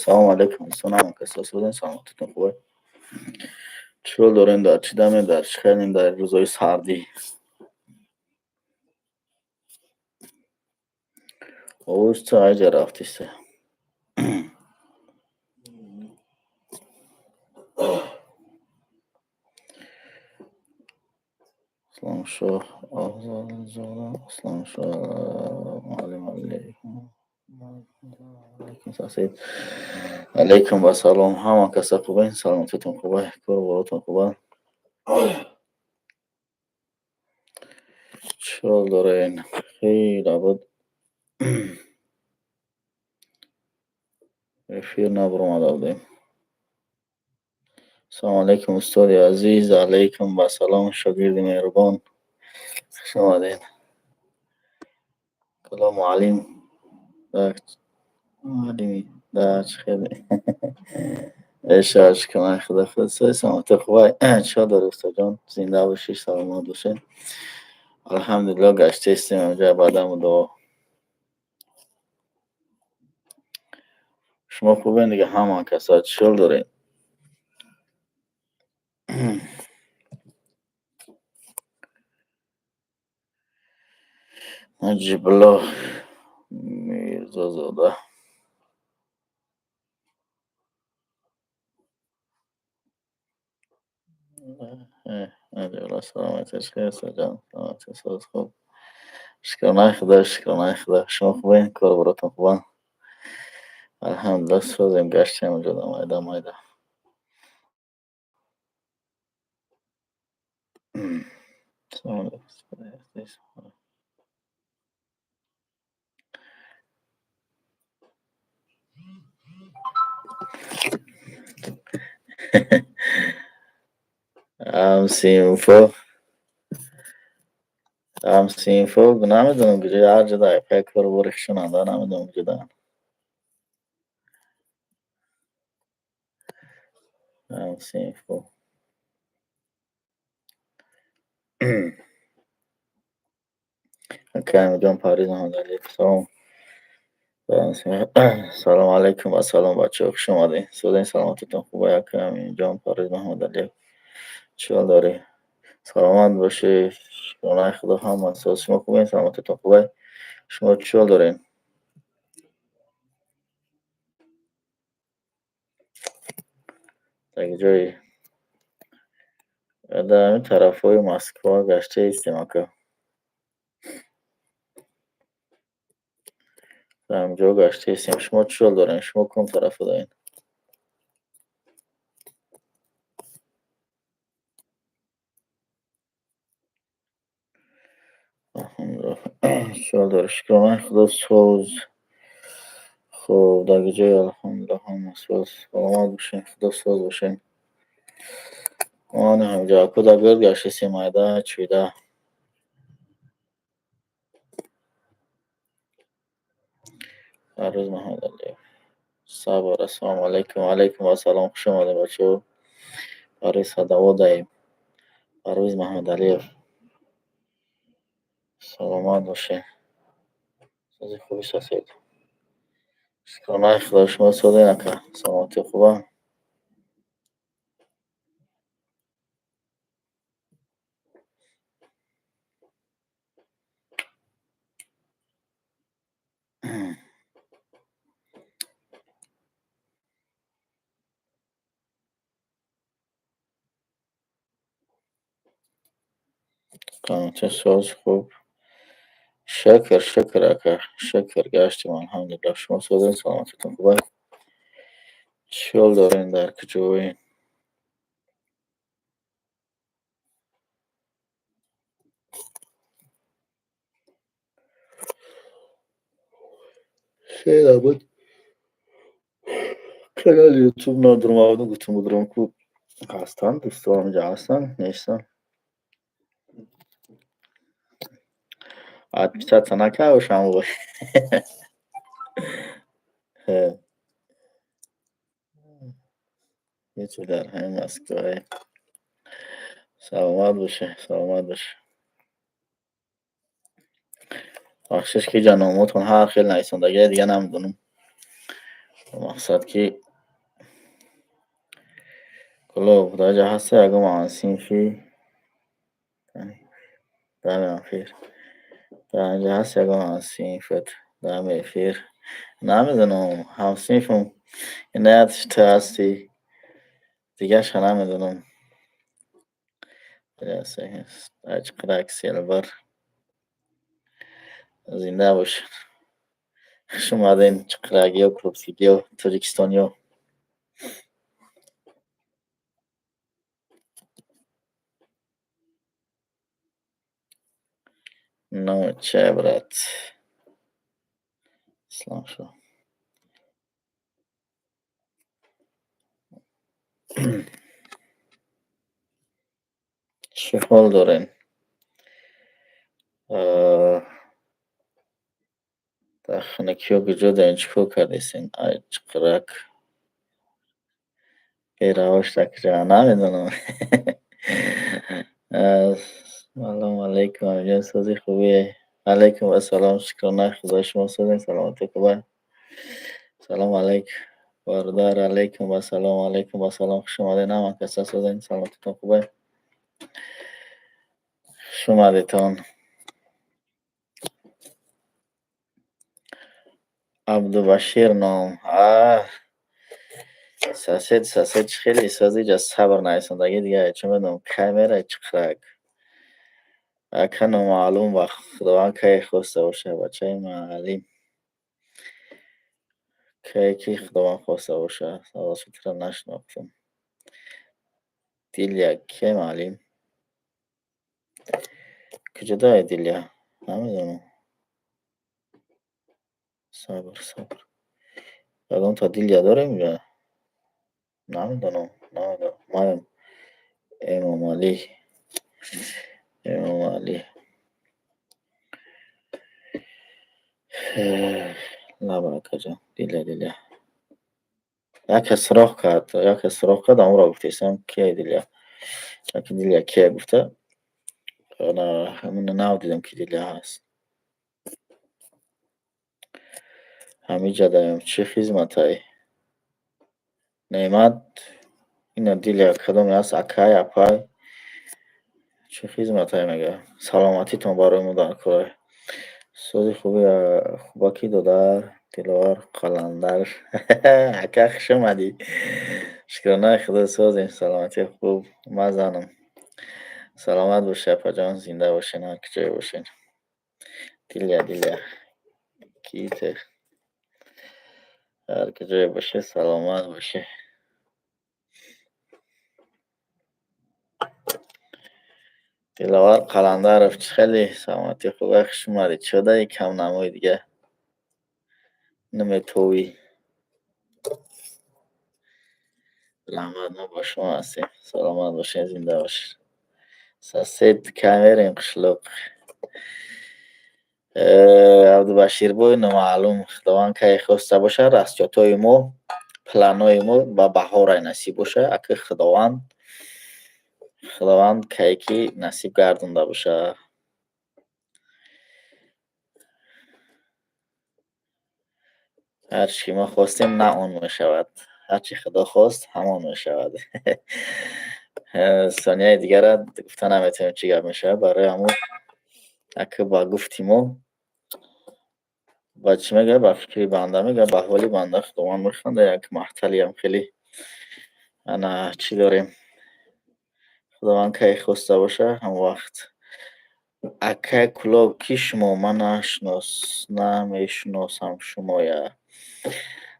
Салому алейкум дӯстон, ҳама касо созен, саломатитон хубе? Чӣ ҳол дорем, дар чӣ дамем, дар чӣ хелем дар рӯзҳои сардӣ? Овоз ту айҷа рафтиста. Аслоншоҳ Афзалзода, Аслоншоҳ муаллим, алейкум. Алейкум вассалом. Ҳама каса хубен? Саломатитон хубе? Кору боротон хуба? Чӣ ҳол дорен? Хеле буд. Эфир набаромада будем. Ассалому алейкум, устоди азиз. Алейкум вассалом, шогирди меҳрубон. Хуш омадед. Кало муаллим. Муаллими да чӣ хеле. Эша шукрона Худо худ саломатӣ хубай. Чӣ ҳол дорӣ, устодҷон? Зинда бошӣ, саломат бошед. Алҳамдулиллоҳ, гаштаистем инҷа баъдаму дуо. Шумо хубен дига ҳама каса чӣ ҳол доред? Наҷибуллоҳ Мирзозода. Наҷибуллоҳ, саломатӣ хел, устодҷон? Саломатӣ соз хуб. Шукронаи Худо, шукронаи Худо. Шумо хубен? Кору боротон хубанд? Алҳамдулиллоҳ, созем, гаштем инҷо майда майда. Ҳамсинфо, ҳамсинфо намедонам куҷо, ҳар ҷо дар пайи кору бори хушонанда намедонам куҷо даанд. Ҳамсинфо. Акай Парвиз Муҳаммадалиев, салом. Салому алейкум ва салом, бачаҳо, хуш омадед. Созен, саломатитон хуб? Акай Аминҷон, Парвиз Муҳаммадалиев, чӣ ҳол дорӣ? Саломат бошӣ, шукронаи Худо, ҳама соз. Шумо хубен? Саломатитон хубе? Шумо чӣ ҳол доред? Дар ҷои дар ҳамин тарафҳои Москва гаштаистем, ака. Дар ҳамин ҷо гаштаистем. Шумо чӣ ҳол доред? Шумо кадом тарафа доред? Чӣ ҳол доред? Шукронаи Худо, соз. Хуб, дар ҷои алҳамдулиллоҳ, ҳама соз. Саломат бошед, Худо соз бошед. Ман ҳаминҷо аку дар гирд гаштаистем, майда чӯйда. Парвиз Муҳаммадалиев. Сабр, ассалому алейкум. Алейкум вассалом, хуш омадед, бачаҳо. Парвиз Садоводаем. Парвиз Муҳаммадалиев. Саломат бошед. Сози хуби сосед. Шукронаи Худо, шумо созед, ака? Саломатӣ хуба? Саломатӣ соз хуб. Шукр, шукр, ака, шукр, гаштем, алҳамдулиллоҳ. Шумо созед, саломатитон хуб? Чӣ ҳол доред, дар куҷоед? Хеле буд. Канали Ютуб надурмавду, гуфтум будурам, ку ҳастанд дӯстон, инҷа ҳастанд, нестанд. Отписаться накарда бошам. Ҳеҷ дар ҳамин Москвае. Саломат боше, саломат боше. Бахшиш, ки ҷа номотон ҳар хел нависондагия, дига намедонам. Мақсад ки Кулоб дар ҷа ҳаста ягон ҳамсинфи дар эфир. Дар инҷа ҳаст ягон ҳамсинфат дар эфир. Намедонам, ҳамсинфам Иноят, ту ҳастӣ. Дигаша намедонам. Чиқирак селбар. Зинда бошед. Хуш омадем, чиқирагиё, клубскигиё, тоҷикистониё. Ну че, брат? Ислом шо. Чӣ ҳол дорем? Дар хунукиҳо куҷо дорем? Чӣ кор кардесен? Ай чиқирак. Беравош дар куҷо? Намедонам. Ассалому алайкум, амиҷон, сози хубие? Алайкум ассалом, шукрона Худо, шумо созен, саломатӣ хуба? Салому алайк, бародар, алайкум ассалом, алайкум ассалом, хуш омадед, ҳама каса созен, саломатитон хубе? Хуш омадетон. Абдубашир ном. А сосед, сосед, чӣ хеле сози ҷа сабр нависондагӣ, дига чӣ медонам, кай мерай чиқирак. Ака, номаълум, ба Худованд кай хоста боша, бачаи маҳаллӣ. Кае ки Худованд хоста боша, саволшитро нашинохтам. Дилия кие, маълим? Куҷо дорад Дилия? Намедонам. Сабр, сабр. Ягонта Дилия дорем инҷа? Намедонам, намедонам. Маям Эмомалӣ. Эмомалӣ. Лаба, акаҷон, Дилия, Дилия. Яке суроғ кард, яке суроғ кард, амуро гуфтесам, кие Дилия? Яке Дилия кие гуфта? Ҳамина нав дидам, ки Дилия ҳаст. Ҳамиҷа даем чӣ хизматай? Неъмат, ина Дилия кадоме аст, акай, апай? Чӣ хизматай мега? Саломатитон барои мо дар корай. Сози хуби хубаки додар Диловар Қаландар. Ака, хуш омадӣ. Шукронаи Худо, созем, саломатӣ хуб. Ман занам. Саломат бошӣ, апаҷон, зинда бошен, ҳар куҷое бошен. Дилия, Дилия. Киите? Ҳар куҷое бошӣ, саломат бошӣ. Диловар Қаландаров, чӣ хеле, саломатӣ хубе? Хуш омадӣ. Чӣ даи камнамои дига? Наметовӣ. Раҳмат, мо бо шумо ҳастем. Саломат бошед, зинда бошед. Сосед, кай мерем қишлоқ? Абдубаширбой номаълум, Худованд кай хоста бошад, расчётҳои мо, планҳои мо ба баҳорай насиб боша, аки Худованд кай ки насиб гардонда боша. Ҳар чӣ ки мо хостем, на он мешавад. Ҳар чӣ Худо хост, ҳамон мешавад. Сонияи дигара гуфта наметавонем, чӣ гап мешавад. Барои ҳамун аки ба гуфти мо, ба чӣ мегӯяд, ба фикри банда мегӯяд, ба ҳоли банда Худованд механда, як маҳталиам хеле ана чӣ дорем. Худованд кай хоста боша, ҳамон вақт. Акай Кулоб, ки шумо? Ман намешиносам шумоя.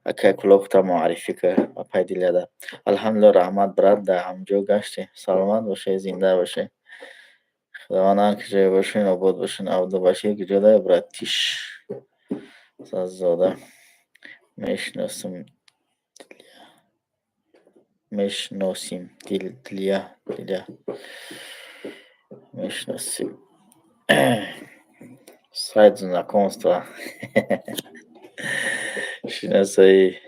Акай Кулоб, хута муаррифӣ кар, апай Дилияда. Алҳамдулилло, раҳмат, брат, дар ҳамҷо гаштем. Саломат бошед, зинда бошед. Худованд ҳар куҷое бошед, обод бошед. Абдубашир куҷо дорад, братиш? Заззода. Мешиносам. Мешиносим. Дилия, Дилия. Мешиносим. Сайт знакомства. Шиносоӣ.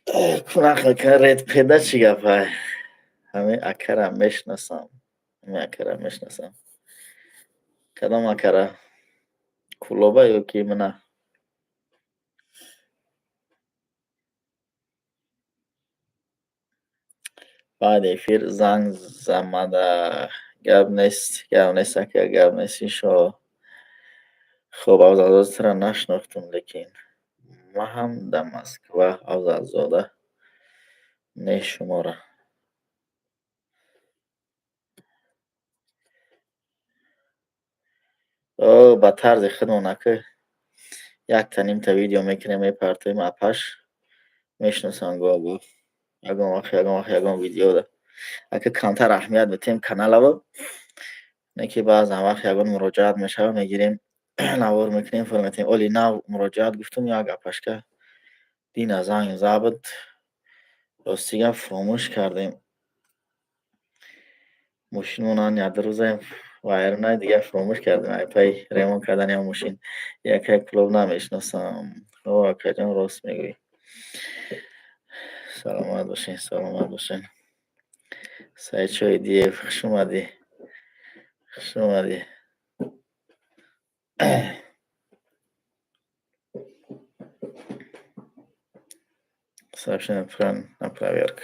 Нақл кард, педа чӣ гапай? Ҳамин акара мешиносам. Ҳамин акара мешиносам. Кадом акара? Кӯлоба ё ки мана? Баъди эфир занг замада. Гап нест, гап нест, ака, гап нест, иншоалло. Хуб, Афзалзода, туро нашинохтум, лекин ман ҳам дар Москва, Афзалзода, не шумора. О, ба тарзи худмон, ака, якта нимта видео мекунем, мепартоем, апаш мешиносам гоҳ-гоҳ. Ягон вақт ягон видео. Ака, камтар аҳамият метиҳем каналаво, не ки баъзан вақт ягон муроҷиат мешава, мегирем, навор мекунем, фур метиҳем. Оли нав муроҷиат гуфтум, як апашка дина занг забд. Рости гап, фуромӯш кардем. Мошинмон як рӯза вайрона, дигар фуромӯш кардем. Ай пай ремонт кардани ҳам мошин. Якай клуб намешиносам. О, акаҷон, рост мегӯӣ. Саломат бошед, саломат бошед. Саидшоҳ Идиев, хуш омадӣ. Хуш омадӣ. Сообщение на проверку.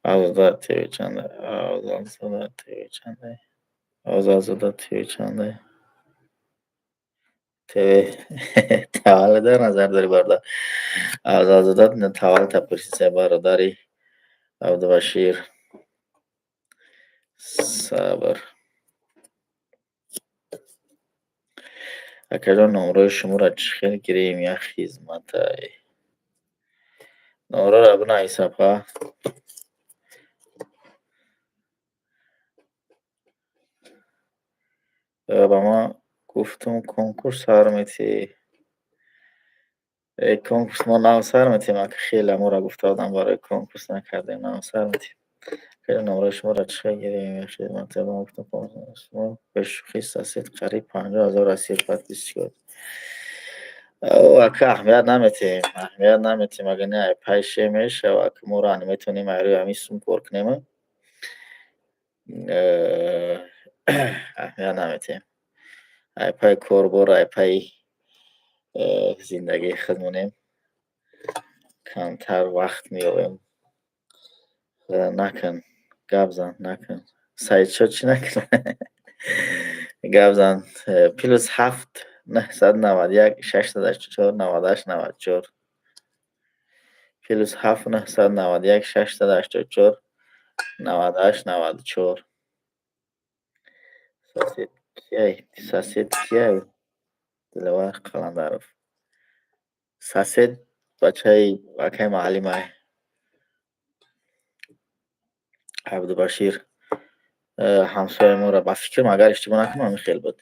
Авзалзода ТВ чанда? Авзалзода ТВ чанда? Авзалзода ТВ чанда? ТВ таваллуда назар дорӣ, бародар? Авзалзода таваллуда пурсиса, бародари Абдубашир. Сабр. Акаҷон, номрои шуморо чӣ хел гирем, як хизматай? Номроро бинавис, апа. Ба ман гуфтум, конкурс сар метиҳӣ. Э, конкурс мо нав сар метиҳем, ака, хеле моро гуфта будам, барои конкурс накардем, нав сар метиҳем. Акаҷон, номрои шуморо чӣ хел гирем, як хизматай? Ба ман гуфтум, шумо бешӯхӣ, сосед, қариб 50 000 расид подписчикот. О, ака, аҳамият наметиҳем, аҳамият наметиҳем, агар не, ай пайше мешава, ки моро наметавонем ай рӯи ҳамин сум кор кунем. Аҳамият наметиҳем. Ай пай корбор, ай пай зиндагии худмонем. Камтар вақт меёбем. Накун, гап зан, накун. Саидшо, чӣ накунам? Гап зан. +7 991 684 98 94. +7 991 684 98 94. Сосед кияй? Сосед кияй? Диловар Қаландаров. Сосед бачаи акаи муаллимай. Абдубашир ҳамсояи моро, ба фикрам, агар иштибоҳ накунам, ҳамин хел буд.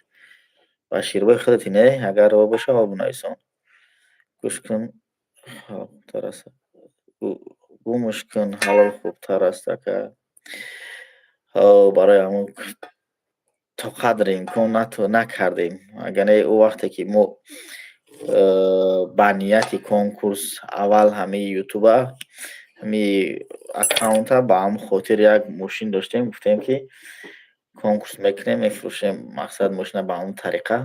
Баширбой, худати не? Агар о боша, о бинависон. Гӯш кун, хубтар аст. Гумш кун, ҳалол хубтар аст, ака. Барои ҳамон то қадри имкон накардем. Агар не, ӯ вақте ки мо ба нияти конкурс аввал ҳамаи ютуба, ҳамин аккаунта ба ҳамон хотир як мошин доштем, гуфтем, ки конкурс мекунем, мефурӯшем, мақсад мошина ба ҳамон тариқа.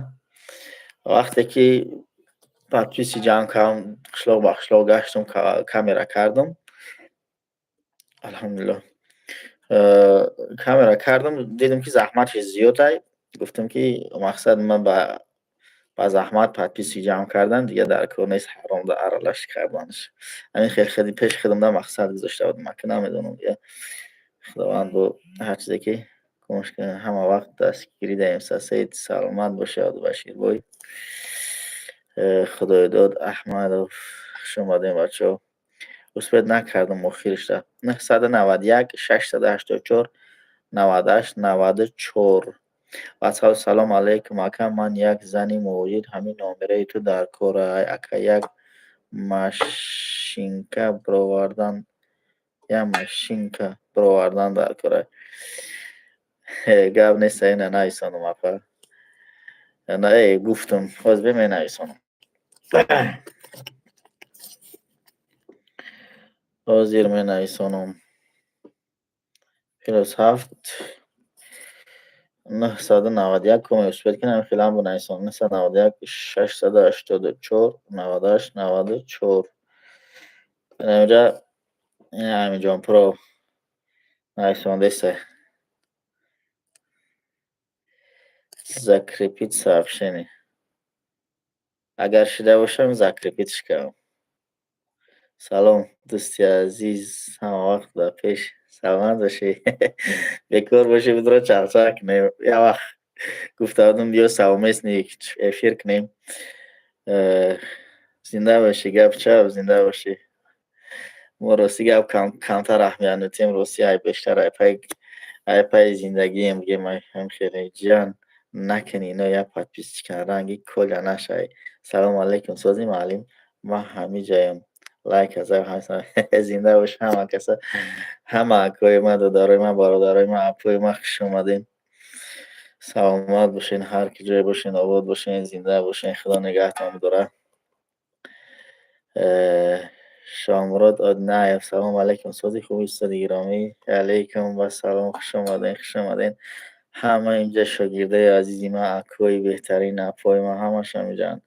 Вақте ки подписчик ҷамъ кардам, қишлоқ ба қишлоқ гаштум, камера кардам, алҳамдулиллоҳ, камера кардам, дидам, ки заҳматш зиёдай. Гуфтам, ки мақсад ман ба заҳмат подписчик ҷамъ кардан дигар дар кор нест, ҳаром аралаш карданаш. Ҳамин хел хеле пеши худамда мақсад гузошта будам, ака, намедонам, дигар Худованд бо ҳар чизе ки кӯмак кунад, ҳама вақт дастгирӣ даем. Сасед, саломат бошед, Абдубаширбой. Худойдод Аҳмадов, хуш омадем, бачаҳо. Успеть накардам охиришда. 991 684. 98 94. WhatsApp. Салом алейкум, ака, ман як зани муҳоҷир, ҳамин номераи ту дар кора, ака, як машинка бировардан, як машинка бировардан дар кора. Гап нест, ина нависонам, апа. На, гуфтум, ҳоз бе менависонам. Ҳозир менависонам. +7 991 коме успеть кунам, хелам бинависонам. 991 684 98 94. Инҷа ҳаминҷон про нависондеста. Закрепить сообщение. Агар шида бошам, закрепить кардам. Салом, дӯсти азиз, ҳама вақт дар пеш, саломат бошӣ. Бекор бошӣ, бидро чақчақ кунем. Як вақт гуфта будам, биё совместный эфир кунем. Зинда бошӣ, гап чап, зинда бошӣ. Мо рости гап камтар аҳамият медиҳем, рости ай бештар ай пайи зиндагием бигем, ай ҳам хеле ҷиан накунӣ, ино як подписчикан, ранги коля нашавӣ. Салому алейкум, сози муаллим, ман ҳамиҷаям. Лайк аза. Зинда бош, ҳама каса, ҳама акои ман, додарои ман, бародарои ман, апои ман, хуш омадем. Саломат бошен, ҳар ки ҷое бошен, обод бошен, зинда бошен, Худо нигаҳтон бидорад. Шомурод Одинаев, салому алейкум, сози хуби, устоди гиромӣ. Алейкум вассалом, хуш омаден, хуш омаден. Ҳама инҷа шогирдаи азизи ман, акои беҳтарин, апои ман, ҳамаш ҳамиҷаанд.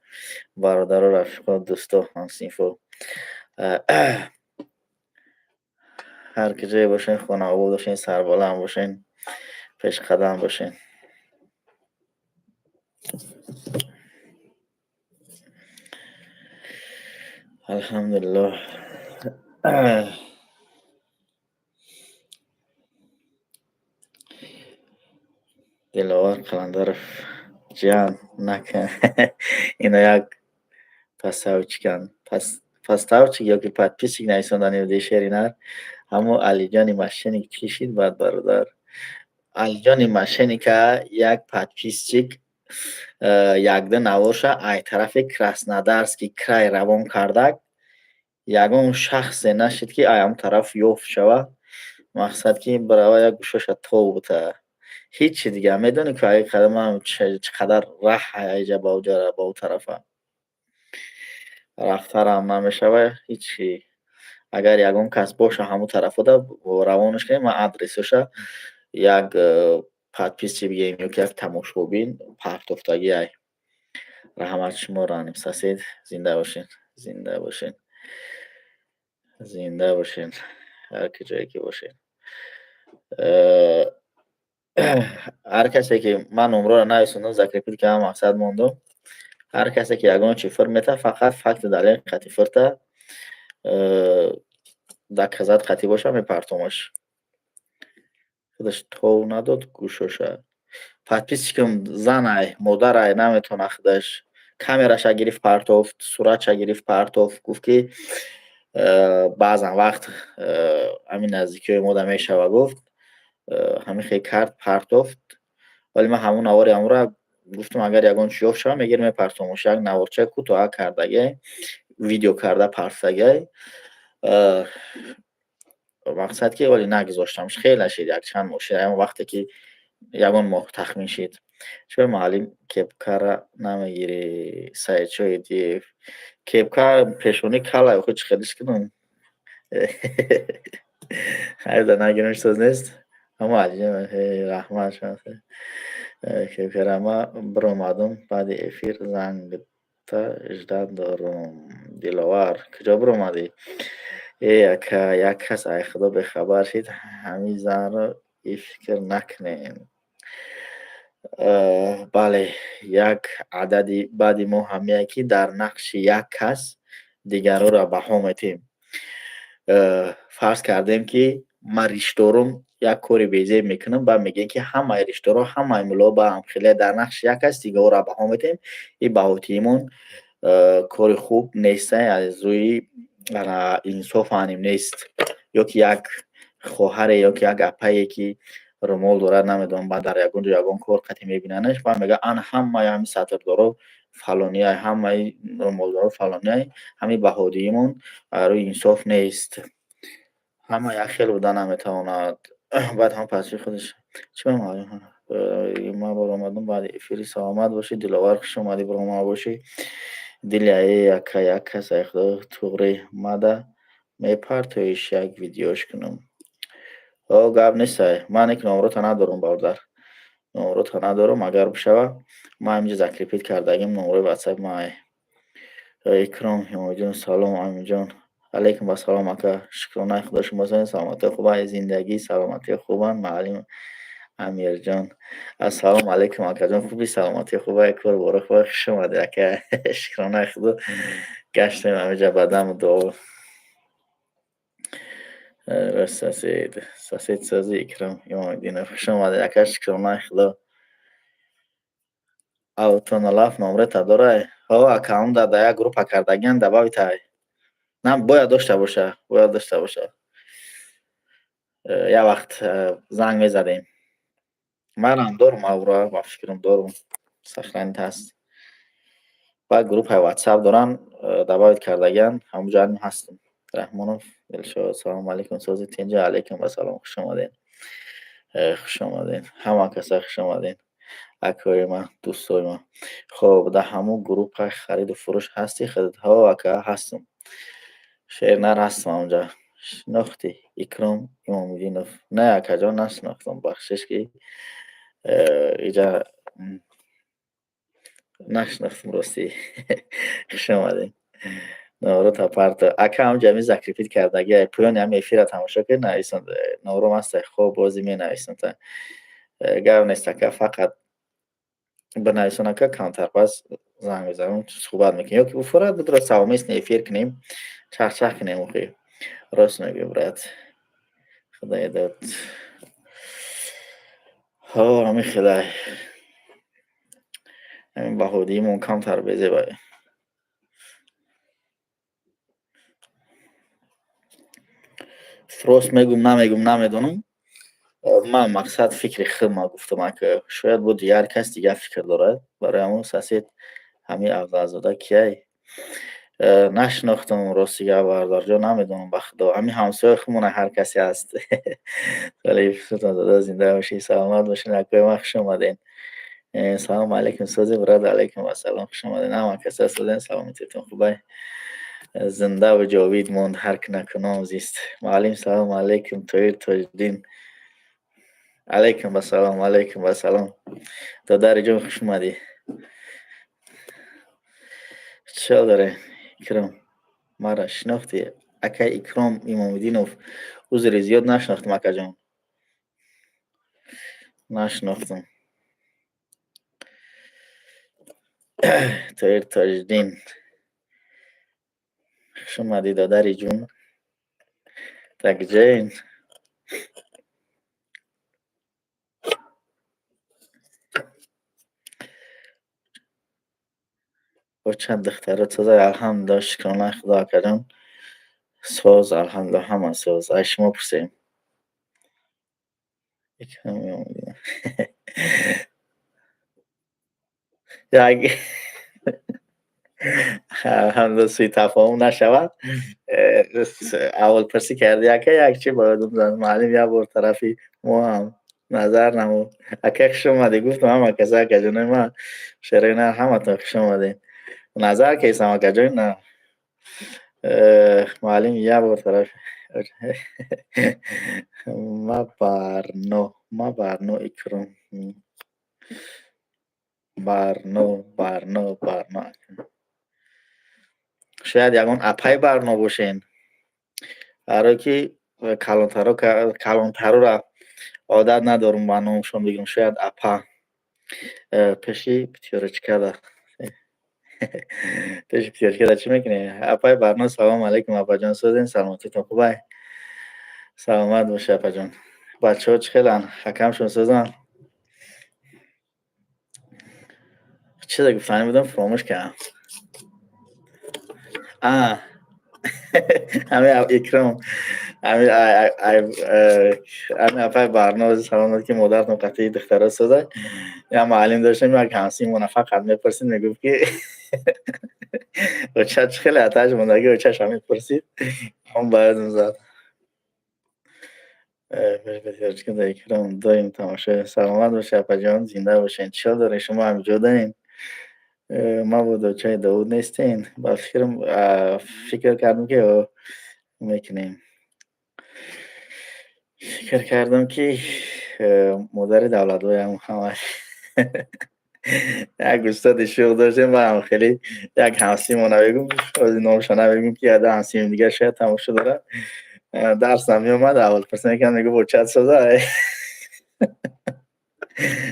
Бародаро, рафиқо, дӯсто, ҳамсинфо. Ҳар ки ҷое бошен, хонаобод бошен, сарбаланд бошен, пешқадам бошен. Алҳамдулиллоҳ. Диловар Қаландаров, ҷиан накун. Ино як пасавчикан. Поставчик ёки подписчик нависондани буди, шери нар. Ҳамо Алиҷони мошенник чӣ шид баъд, бародар? Алиҷони мошенника як подписчик якда наворша ай тарафи Краснодарский край равон кардак. Ягон шахсе нашид, ки ай ҳамон тараф ёфт шава. Мақсад ки барава як гӯшаша тов бута. Ҳичи дига медонӣ, ки ай қадам чӣ қадар раҳ айҷа ба уҷа, ба ӯ тарафа. Рафтарам намешава ҳичи. Агар ягон кас боша ҳамон тарафода, равонаш кунем, ман адресоша як подписчик бигем ёки як тамошобин партофтагӣ ай. Раҳмат шумо, раним сосед, зинда бошен, зинда бошен. Зинда бошен. Ҳар ки ҷое ки бошен. Ҳар касе ки ман номроро нависондам, закрепить кардам, мақсад мондум. Ҳар касе ки ягон чи фир мета, фақат факту далел қати фирта, доказать қатӣ боша, мепартомаш. Худаш тов надод гӯшоша. Подписчикам занай, модарай, наметавона худаш. Камераша гирифт партофт, суратша гирифт партофт, гуфт ки баъзан вақт ҳамин наздикиҳои мода мешава, гуфт. Ҳамин хел кард, партофт. Вале ман ҳамон навори ҳамонро гуфтам, агар ягон чи ёфт шава, мегирам, мепартомаш. Як наворча кӯтоҳа кардагиай, видео карда партофтагиай. Мақсад ки вале нагузоштамш, хеле шид, якчанд моҳ шид, ҳамон вақте ки ягон моҳ тахмин шид. Чаро, муаллим, кепкара намегирӣ, Саидшоҳ Идиев? Кепка пешонӣ калай, охи чӣ хелиш кунам? Хайда, нагирам, соз нест. Аммо Алиҷон, раҳмат. Кепкара ма биромадум, баъди эфир зангта ждать дорум. Диловар, куҷо биромадӣ? Э ака, як кас ай Худо бехабар шид, ҳамин занро и фикр накунем. Бале, як адади баъди мо ҳамияе, ки дар нақши як кас дигарҳоро баҳо метиҳем. Фарз кардем, ки ман риш дорум, як кори безеб мекунам, баъд мегӯем, ки ҳамаи ришдорҳо, ҳамаи муллоҳо ба ҳам хеле дар нақши як кас дигарҳоро баҳо метиҳем. Ин баҳотиҳимон кори хуб нест, аз рӯи инсоф аним нест. Ё ки як хоҳаре, ё ки як апае, ки Румол дорад, намедонам, ба дар ягон ҷо ягон кор қатъи мебинанаш ва мега, ан ҳамаи ҳами сатрдоро фалониай, ҳамаи румолдоро фалониай, ҳами баҳодиимон рӯи инсоф нест. Ҳама як хел буда наметавонад. Баъд ҳам пасчи худаш чӣ ман баромадам баъди эфири. Саломат бошӣ, Диловар, хуш омадӣ, баромада бошӣ. Дили ака як кас ай худо туғри мада мепартоиш, як видеош кунам. О, гап нестай. Ман ек номрота надорам, бародар. Номрота надорам, агар бишава, ман инҷа закрепить кардагим номрои ватсап ман. Икром Ҳимоятҷон, салом, Аминҷон. Алейкум ассалом, ака. Шукронаи Худо, шумо саломатӣ хуба, зиндагӣ, саломатӣ хубанд, муаллим Амирҷон. Ассалому алайкум, акаҷон, хуби, саломатӣ хуба, кор бора хуба, хуш омадӣ, ака. Шукронаи Худо, гаштем ҳамиҷа ба даму дуо. Сосед, сосед сози Икром Имомиддинов, хуш омадед, ака, шукронаи Худо. Автоналаф номрета дорай? Ҳо, ака, он дар як группа кардагиан, добавить на бояд дошта боша, бояд дошта боша. Як вақт занг мезадем. Манам дорум авра, ба фикрам дорум. Сохранить ҳаст. Баъд группаи WhatsApp дорам, добавить кардагиан, ҳамонҷо ҳастам. Раҳмонов Дилшод, салому алайкум, сози тинҷа, алайкум ассалом, хуш омадед. Хуш омадед. Ҳама каса хуш омадед. Акои ман, дӯстои ман. Хоб, дар ҳамон группаи хариду фурӯш ҳастӣ? Ҳо, ака, ҳастам. Шернар ҳастам ҳамонҷа. Шинохтӣ Икром Имомиддинов? Не, акаҷон, нашинохтам, бахшиш, ки иҷа нашинохтам, ростӣ. Хуш омадед. Номрота парто. Ака, ҳамҷа ҳами закрепить кардагиай. Поёни ҳами эфира тамошо кунед, нависон номром ҳастай. Хоб, бозӣ менависам. Гап нест, ака, фақат бинависон, ака, камтар пас занг мезанам, суҳбат мекунем. Ё ки буфурад будро совместный эфир кунем, чахчах кунем охи. Рост мегӯӣ, брат. Худоя дод. Ҳо, ҳамин хелай. Ҳамин баҳодиимон камтар безебай. Рост мегӯм, намегӯм, намедонам. Ман мақсад фикри худма гуфтам, ака. Шояд бо дигар кас дигар фикр дорад. Барои ҳамон сосед ҳамин Афзалзода кияй? Нашинохтам, рости гап, бародарҷон, намедонам, ба худо. Ҳамин ҳамсояи худмона ҳар касе ҳаст. Вале Султонзода, зинда бошӣ, саломат бошед, акои ман, хуш омадед. Салому алайкум, сози брат, алайкум ассалом, хуш омадед. Ҳама каса созен, саломатитон хубай. Зинда ва ҷовид монд ҳар ки накунон зист. Муаллим, салому алайкум, Тоир Тоҷиддин. Алайкум ассалом, алайкум ассалом. Додари ҷон, хуш омадӣ. Чӣ ҳол доред, Икром? Маро шинохтӣ? Акай Икром Имомиддинов, узри зиёд, нашинохтам, акаҷон. Нашинохтам. Тоир Тоҷиддин. Хуш омадӣ, додари ҷун. Так ҷейн. Оча, духтаро созай, алҳамдулиллоҳ, шукронаи Худо, акаҷон. Соз, алҳамдулиллоҳ, ҳама соз. Ай шумо пурсем. Як алҳамдулиллоҳ, сӯи тафоҳум нашавад. Аввалпурсӣ карди, ака, як чи бояд муаллим як бор тарафи мо ҳам назар намуд. Ака, хуш омадӣ, гуфтам ҳама каса, акаҷонои ман, шерина, ҳаматон хуш омадед. Назар кесам, акаҷон, на. Муаллим як бор тараф ма Барно, ма Барно Икром. Барно, Барно, Барно. Шояд ягон апай Барно бошен. Барое ки калонтаро калонтарора одат надорум ба номшон бигӯм, шояд апа. Пеши Пятёрочкада. Пеши Пятёрочкада чӣ мекунӣ? Апай Барно, салому алайкум, апаҷон, созен, саломатитон хубай? Саломат бошӣ, апаҷон. Бачаҳо чӣ хеланд? Ҳакамшон созанд? Чизе гуфтанӣ будам, фуромӯш кардам. Ҳамин Икром. Ами апай Барноз салом дод, ки модаратон қатъи духтара созад. Я муаллим доштем, як ҳамсимона фақат мепурсид, мегуфт, ки оча чӣ хеле аташ мондагӣ, очаша мепурсид. Ҳам ба ёдам зад. Икром доим тамошо. Саломат бошед, апаҷон, зинда бошед. Чӣ ҳол доред? Шумо ҳамҷо даен? Мабодо очаи Довуд нестен? Ба фикрам, фикр кардам, ки мекунем. Фикр кардам, ки модари давлатбоям ҳама. Як устоди шӯх доштем ва ҳам хеле як ҳамсимона мегум, номаша намегум, ки яда ҳамсими дигар шояд тамошо дорад. Дарс намеомад, аввал пурса мекард, мегуфт: «Очат соза?»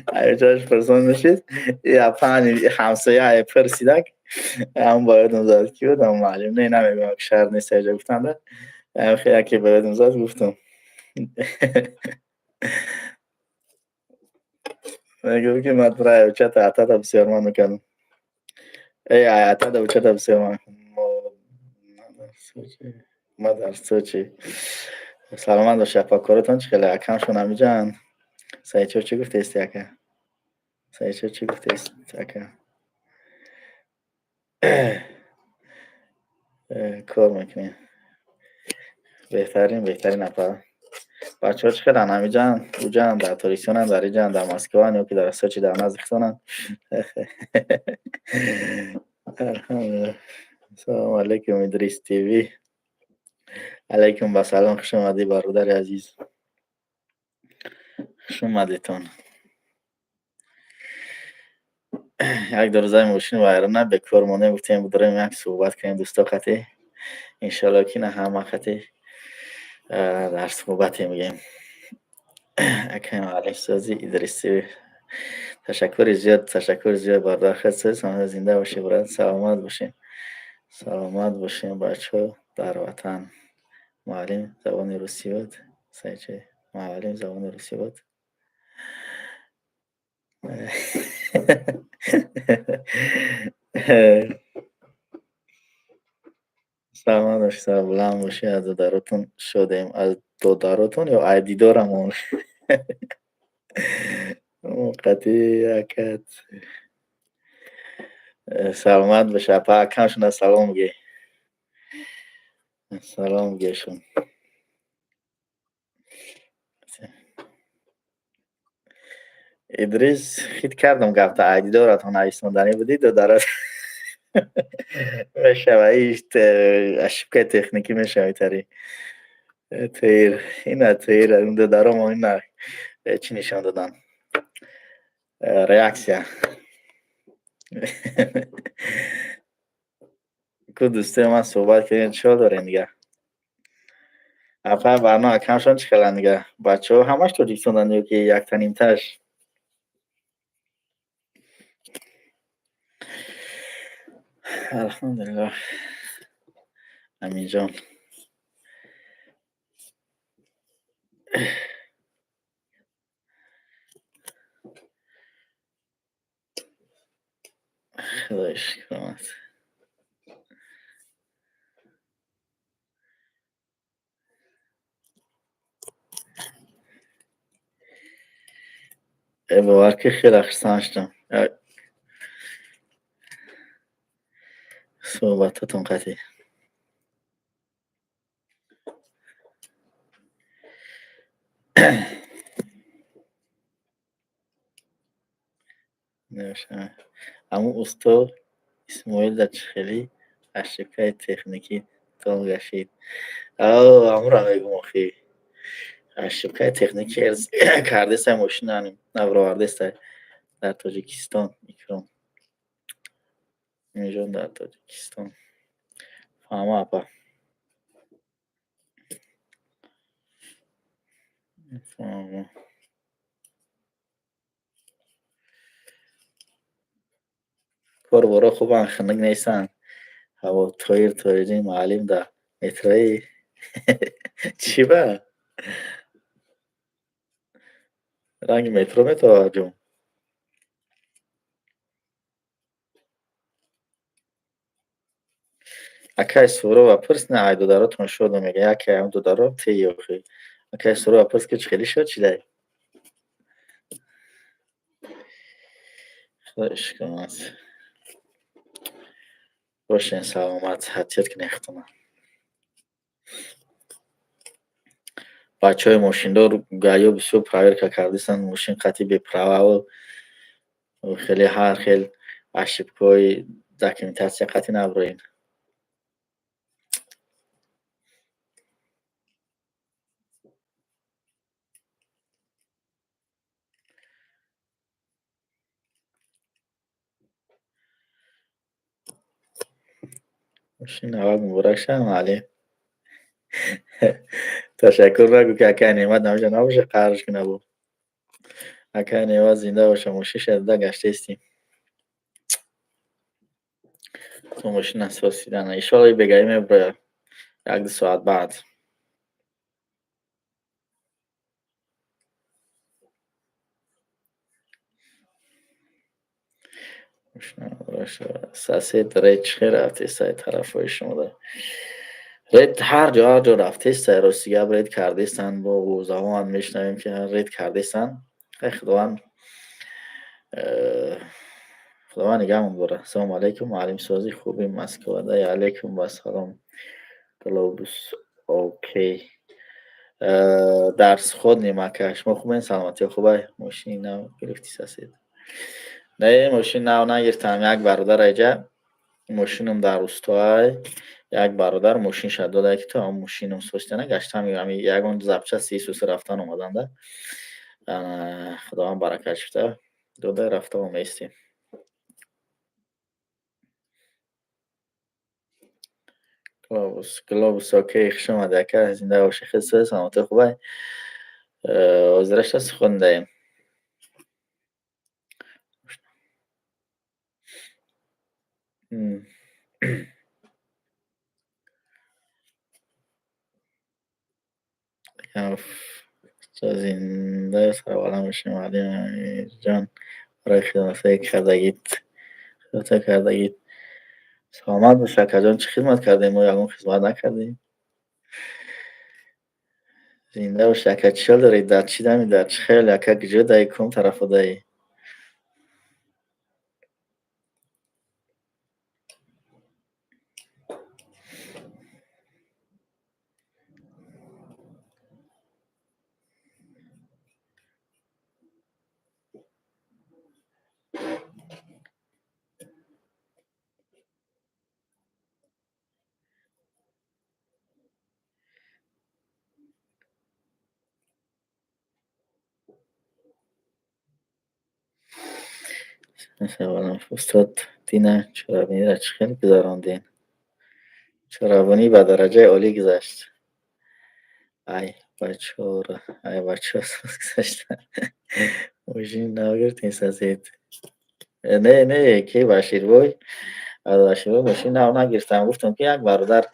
Очаш пурсон мешид. Я пани ҳамсоя пурсидак, ҳам ба ёдам зад, ки будам муаллим. Не, намегум, шаҳр нест аҷа гуфтанда. Яке ба ёдам зад, гуфтам. Мегуфт, ки ман тура очата атата бисёр ман мекардам. Эй, атата очата бисёр ман. Ма дар Сочи. Саломат бошед, апа, коротон чӣ хеле? Акамшон ҳамиҷаанд? Саидчо чӣ гуфтаисти, ака? Саидчо чӣ гуфтаист, ака? Кор мекунем. Беҳтарин, беҳтарин, апа. Бачаҳо чӣ хеланд? Ҳамиҷаанд, уҷаанд, дар Тоҷикистонанд, дар иҷаанд, дар Москваанд ё ки дар Сочи дар назди худтонанд? Алҳамдулиллоҳ. Ассалому алайкум, Идрис ТВ. Алайкум басалом, хуш омадӣ, бародари азиз. Хуш омадетон. Як ду рӯзаи мошин вайрона бекор мондем, гуфтем бидорем як суҳбат кунем дӯсто қатӣ. Иншоалло, ки на ҳама қатӣ дар суҳбате мегӯем. Акай муаллимсозӣ Идрис ТВ. Ташаккури зиёд, ташаккури зиёд, бародар. Хел зинда бошед, брат, саломат бошед. Саломат бошед, бачаҳо дар ватан. Муаллим забони русӣ буд? Саидчо муаллим забони русӣ буд? Саломат бошед, сарбуланд бошед, аз додаротон шодем. Аз додаротон ё аз дидорамон? Қатъи акат. Саломат бошед, апа, акамшона салом бигӯ. Салом бигӯшон. Идрис, хит кардам гапта, ай дидоратон нависонданӣ будӣ, додарот. Мешава, иш ошибкаи техникӣ мешава тари. Тоир, ина тоир, додаромон ина чӣ нишон додан? Реаксия. Ку дӯстои ман суҳбат кардем, чӣ ҳол дорем дигар? Апа Барно, акамшон чӣ хеланд дигар? Бачаҳо ҳамаш тоҷикистонанд ё ки якта нимташ? Алҳамдулиллоҳ. Аминҷон. Худои шукромат. Бовар ки хеле хурсанд шудам. Суҳбатотон қатъӣ. Ҳамун усто Исмоил дар чӣ хеле ошибкаи техникӣ тол гашид. Ҳамонро мегӯм охи. Ошибкаи техникӣ кардестай, мошина набаровардестай дар Тоҷикистон, Икром. Инҷо дар Тоҷикистон. Фаҳмо, апа. Фаҳмо. Корборо хубанд, хунук нестанд. Ҳаво тоир тоирин муаллим дар метрои чӣ ба? Ранги метро метавад ҷон. Акай Сурова пурс, на ай додаротон шоду мега, яке ам додаро ти ёхи. Акай Сурова пурс ки чӣ хеле шуд чидай. Худо шукр. Бошен саломат, ҳатият кунед худтона. Бачаҳои мошиндор гаё бисёр проверка кардистанд, мошин қатъи беправаву хеле ҳар хел ошибкаҳои документатсия қатъи наброен. Мошин аввал муборак шавад, муаллим. Ташаккур нагӯ ки акай Неъмат намеша набоша қарш кунад бо. Акай Неъмат зинда боша, мошинша дода гаштаистем. То мошина сосидана. Иншоалло бегаӣ меброяд. 1-2 соат баъд. Сосед ред чӣ хел рафтест тарафҳои шумода? Ред ҳар ҷо ҳар ҷо рафтест, рости гап ред кардестанд, бо овозаҳоам мешунавем ки ред кардестанд. Хай Худованд Худованд нигаҳмон дорад. Ассалому алайкум, муаллимсозӣ хуби Москвада. Алайкум вассалом. Глобус окей. Дарс ходнем ака. Шумо хубен? Саломатиё хубай? Мошини нав гирифтӣ сосед? Не, мошин нав нагирифтам. Як бародар айҷа мошинам дар устоай. Як бародар мошинша додае ки то ҳамон мошинам состана гаштам, ҳами ягон запчасти исуси рафтан омаданда. Худованд баракат шуда дода рафта оместем. Глобус, Глобус окей, хуш омадӣ ака, зинда бошӣ, хел саломатӣ хубай. Ҳозираша сухондаем. Зинда сарбаланд бошӣ муаллим Амирҷон, барои хидматҳое кардагит, хидматҳое кардагит. Саломат бош акаҷон, чӣ хидмат кардем? Мо ягон хидмат накардем. Зинда бошӣ ака, чӣ ҳол дорӣ? Дар чӣ дами, дар чӣ хел ака, куҷо даӣ, кадом тарафо даӣ? Устод Дина чорабиниро чӣ хел гузарондем? Чорабинӣ ба дараҷаи олӣ гузашт. Ай бачора, ай бачаҳо соз гузаштанд. Мошини нав гирифтем сосед. Не, не, ки Баширбой, Баширбой мошини нав нагирифтам. Гуфтам ки як бародар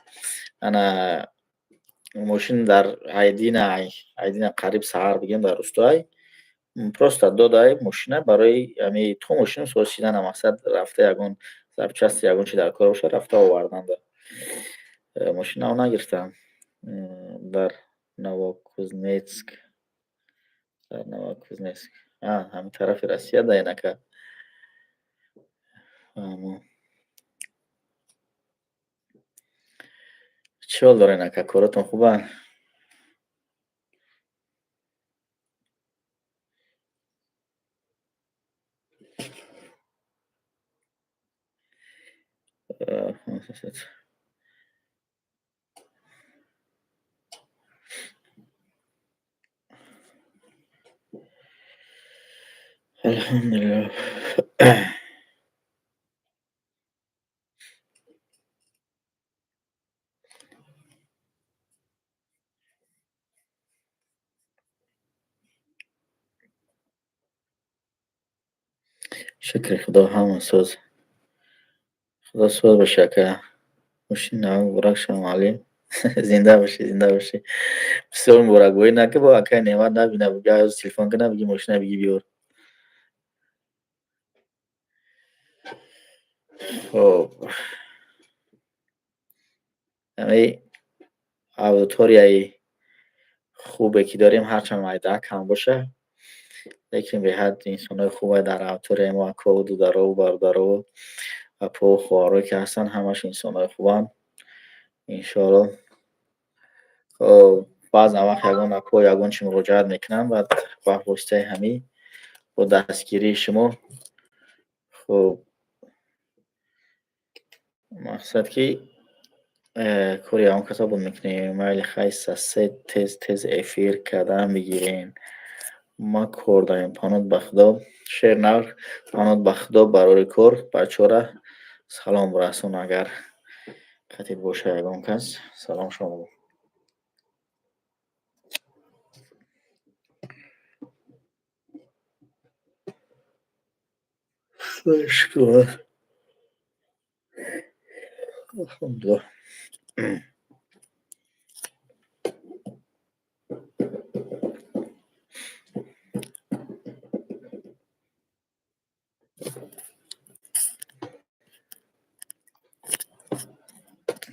ана мошин дар Айдина, Айдина қариб саҳар бигем дар Устоай. Просто додай мошина барои ҳами то мошину сосидана мақсад рафта ягон запчасти ягон чи дар кор бошад рафта оварданда. Мошин нав нагирифтам. Дар Новокузнецк, дар Новокузнецк. Ҳамин тарафи Россия даен ака. Чӣ ҳол дорен ака? Коротон хубанд? Алҳамдулиллоҳ. Шукри Худо ҳама соз. Худо соз боша ака. Мошини нав муборак шава муаллим. Зинда бошӣ, зинда бошӣ. Бисёр муборакбоӣ наки бо акай Неъмат набина, бига телефон кина биги мошина биги биёр. Хоб. Ҳамаи аудиторияи хубе ки дорем, ҳарчанд майда кам боша, лекин беҳад инсонҳои хубе дар аудиторияи мо, акову дударову бародарову апову хоҳарое ки ҳастанд, ҳамаш инсонҳои хубанд. Иншоалло. Хоб, баъзан вақт ягон ако ягон чи муроҷиат мекунанд, баъд ба воситаи ҳамин бо дастгирии шумо, хуб, мақсад ки кори ягон каса буд мекунем. Майли, хай, сасед, тез тез эфир кардан бигирем. Ма кор дорем. Панод ба Худо, шер нар, панод ба Худо, барори кор. Бачора салом расон, агар хатиб боша ягон кас, салом шумо. Шукр. Алҳамдулиллоҳ.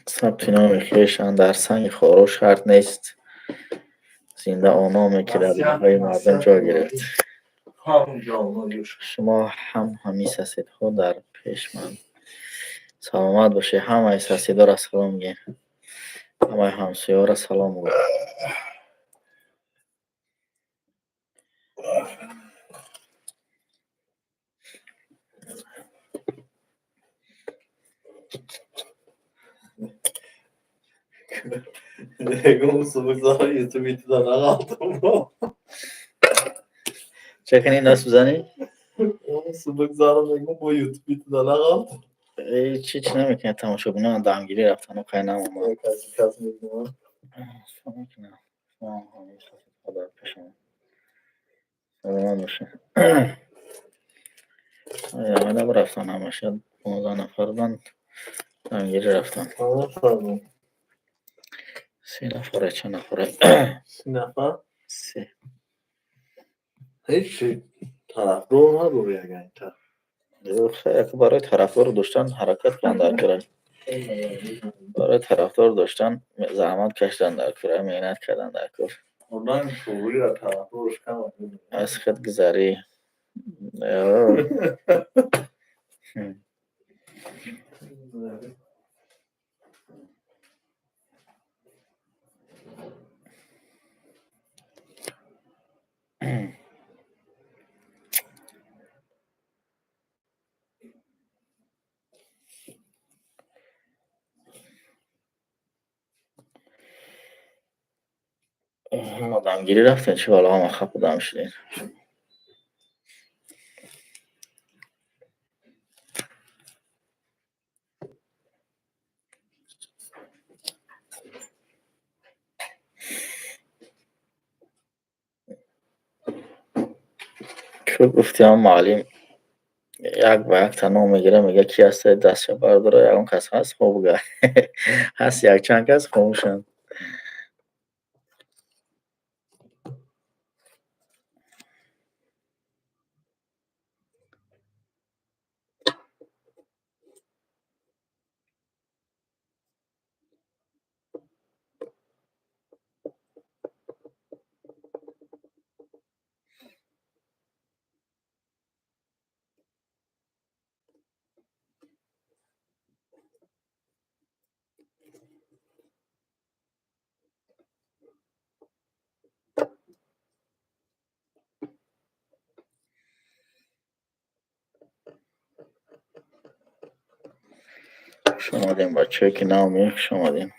Сабти номи хешан дар санги хоро шарт нест. Зинда он номе ки дар дилҳои мардум ҷой гирифт. Шумо ҳам ҳамин соседҳо дар пеш ман. Саломат бошед. Ҳамаи соседҳоро салом гӯед. Ҳамаи ҳамсояҳоро салом гӯ. Чӣ кунӣ, нас бизанӣ? Чӣ чӣ намекунад, тамошобинон дамгирӣ рафтану қай намомад. Саломат бошед. Рафтан ҳамаша 15 нафар буданд, дамгирӣ рафтан. 30 нафаре, чанд нафаре? 30 нафар? Се. Ҳеҷ тарафдор надори яган. Барои тарафдор доштан ҳаракат кунанд дар кора. Барои тарафдор доштан заҳмат кашидан дар кора, меҳнат кардан дар кор. Одам шуғлиро тарафдорш кам. Аз худ гузарӣ. Дамгирӣ рафтем, чӣ бало ҳама хапу дам шудем. Ку гуфтиам, муаллим як ба якта ном мегира, мега ки ҳаста, дастша бардора, ягон кас ҳаст, хоб га ҳаст, якчанд кас хомӯшанд. Хуш омадем, бачаҳое ки нав меоед, хуш омадем.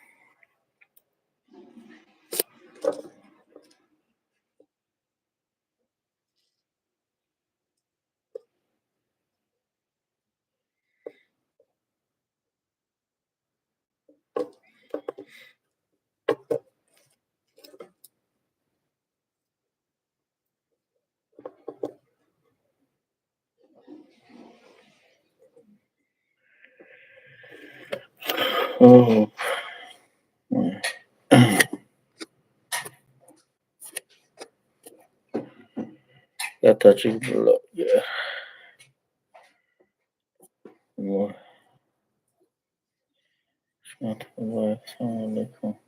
Хуб. Я таҷик блогер. Ассалому алайкум.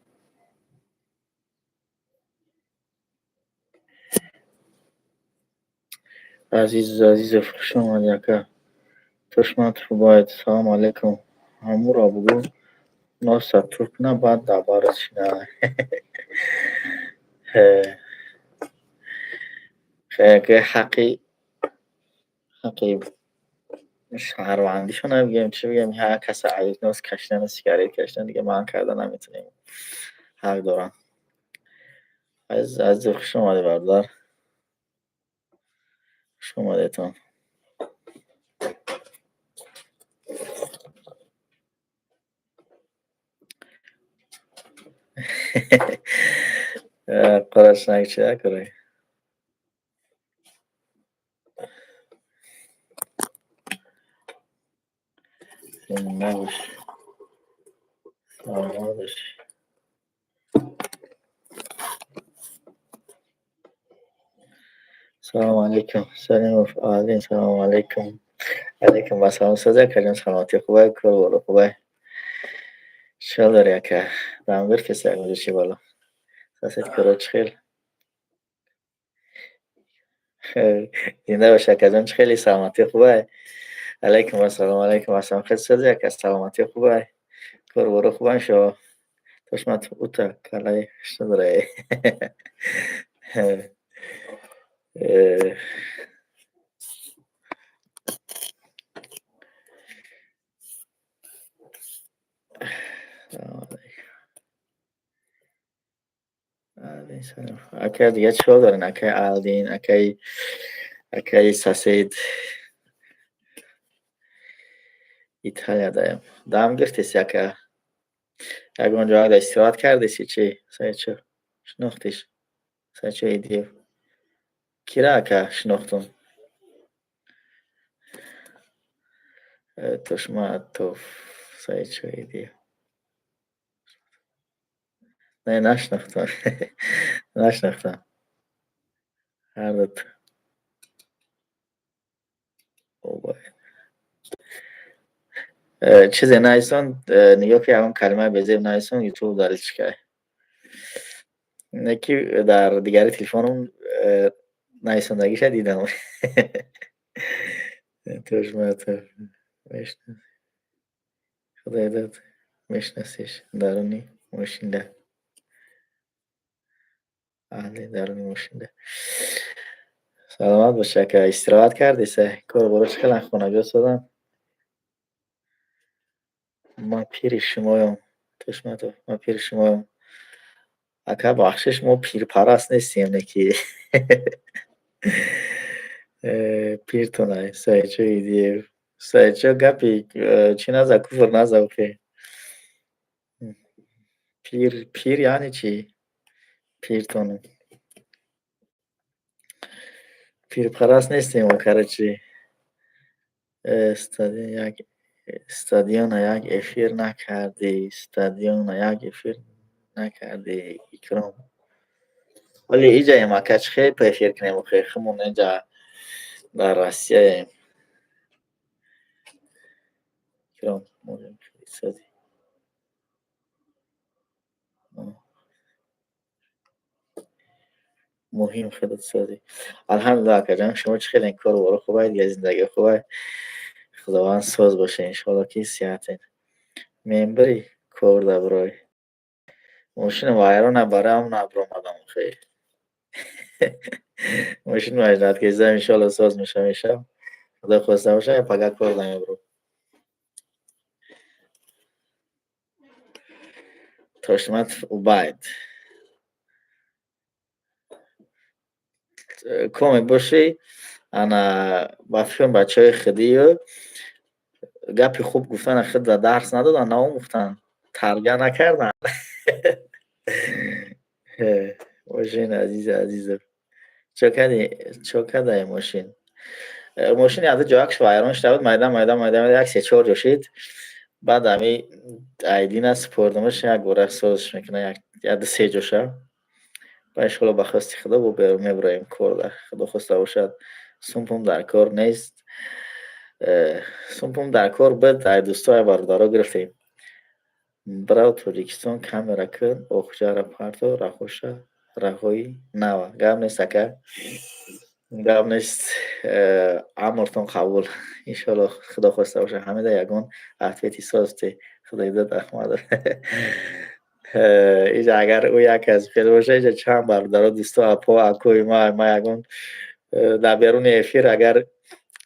Азиз Азизов, хуш омадӣ, ака. Тошматов Убайд, салому алайкум. Ҳамуро бугӯ носа тур куна, баъд дар барат шина. Ҳаққи шаҳрвандишон бигем, чӣ бигем, ҳар каса нос кашидану сигарет кашидан дига манъ карда наметавонем. Ҳақ доранд. Азиз Азизов, хуш омадӣ, бародар. Хуш омадедтон. Qorashnak chi ko'ray. Зинда бош. Саломат бош. Салому алайкум. Салимов Алин, салому алайкум. Алайкум ассалом. Созӣ, акаҷон, саломатӣ хубай, кор боло хубай. Чӣ ҳол дорӣ, ака? Дамгир кеса чӣ боло? Сасед коро чӣ хел? Зинда бош, акаҷон, чӣ хели, саломатӣ хубай? Алайкум ассалом, алайкум ассалом. Хел созӣ, ака, саломатӣ хубай? Кор боро хубай шо? Тошмат ута калай шудрай. Ака, дига чӣ ҳол дорен, акаи Алдин, акаи Сасед? Италиядаям. Дам гирифтеси, ака? Ягон ҷо истироҳат кардеси чӣ? Саидчо шинохтиш? Саидчо Идиев. Кира, ака, шинохтум? Тошматов Саидчо Идиев. Не, нашинохтам. Нашинохтам. Ҳар дуто. Чизе наисон, нигоҳ ки ягон калимаи безеб наисон, ютуб далил чикай. Не ки дар дигари телефонум наисондагиша дидам. Тошматов мешинасӣ. Худои дод, мешинасиш даруни мошинда. Аҳли даруни мошинда. Саломат бош, ака, истироҳат кардеса? Кору боро чӣ хелан, хонагиҳо созанд? Ман пири шумоям. Тошматов, ман пири шумоям. Ака, бахшиш, мо пирпараст нестем, не ки. Пиртонай, Саидчо Идиев. Саидчо гапи чӣ наза, куфр наза охе. Пир, пир яъне чӣ? Пиртонам. Пирпараст нестем мо, короче. Стадион як стадиона як эфир накардӣ, стадиона як эфир накардӣ, Икром. Вале иҷаем, ака, чӣ хел эфир кунем охе, хумон инҷа дар Россияем. Икром, созӣ. Муҳим худат созӣ. Алҳамдулиллоҳ, акаҷон, шумо чӣ хелен, кору боро хубай, дига зиндагӣ хубай? Худованд соз боша, иншоалло ки сиҳатен. Мембари кор да брой. Мошина вайрона, барои ҳамон набиромадам охе. Мошин маҷлат кезам, иншоалло соз мешавам. Худо хоста боша, пага кор да мебурам. Тошматов Убайд. Коме бошӣ, ана ба фикрам бачаҳои худию гапи хуб гуфтана худ дарс надоданд, наомӯхтанд, тарбия накарданд. Мошин Азиз Азизов. Чо кардӣ? Чо кардаи мошин? Мошин яду ҷоякш вайрон шуда буд, майда майда майда майда як се чор ҷо шид. Баъд ами айдина супордамаш, як бора созиш мекунад, як як ду се ҷоша. Ба иншоалло ба хости Худо бо мебуроем корда. Худо хоста бошад, сумпум дар кор нест. Сумпум дар кор буд, ай дӯсто, ай бародаро гирифтем. Бирав Тоҷикистон, камера кун, охҷара парто, раҳоша, раҳои нава. Гап нест, ака, гап нест, амртон қабул. Иншоалло, худо хоста боша, ҳамида ягон ответи соз те. Худоидод Аҳмадов. Иҷа агар ӯ як аз хел боша, иҷа чанд бародаро, дӯсто, апо, акои ма ягон дар беруни эфир агар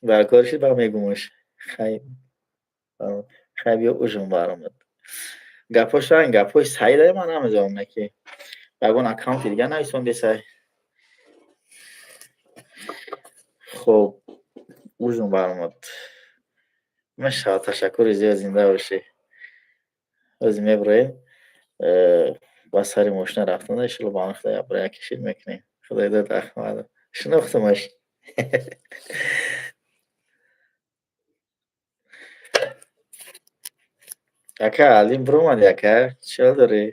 дар кор шид, ба мегумаш. Хай, хай, биё, ужин баромад. Гапҳоша, гапҳои Саида ман намедонам, не ки ягон аккаунти дига нависондесай. Хоб, ужин баромад. Мешавад, ташаккури зиёд, зинда бошӣ. Ҳозир мебироем ба сари мошина рафтан, иншоалло, ба он худо як бора як кишид мекунем. Худоидод Аҳмадов. Шинохтумаш. Ака Алим, биромадӣ, ака? Чӣ ҳол дорӣ?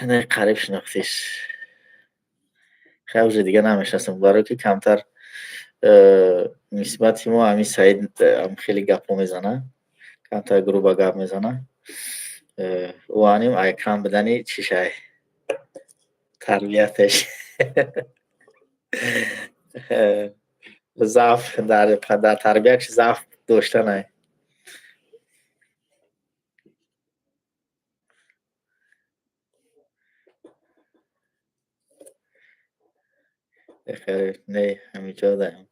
Не, қариб шинохтиш. Хай, уже дига намешинасам, барое ки камтар нисбати мо ҳамин Саид хеле гапҳо мезана, камтар грубо гап мезана. Ӯ аним ай кам будани чишай, тарбияташ, заъф дар тарбиятш заъф доштанай. Не, ҳаминҷо даем.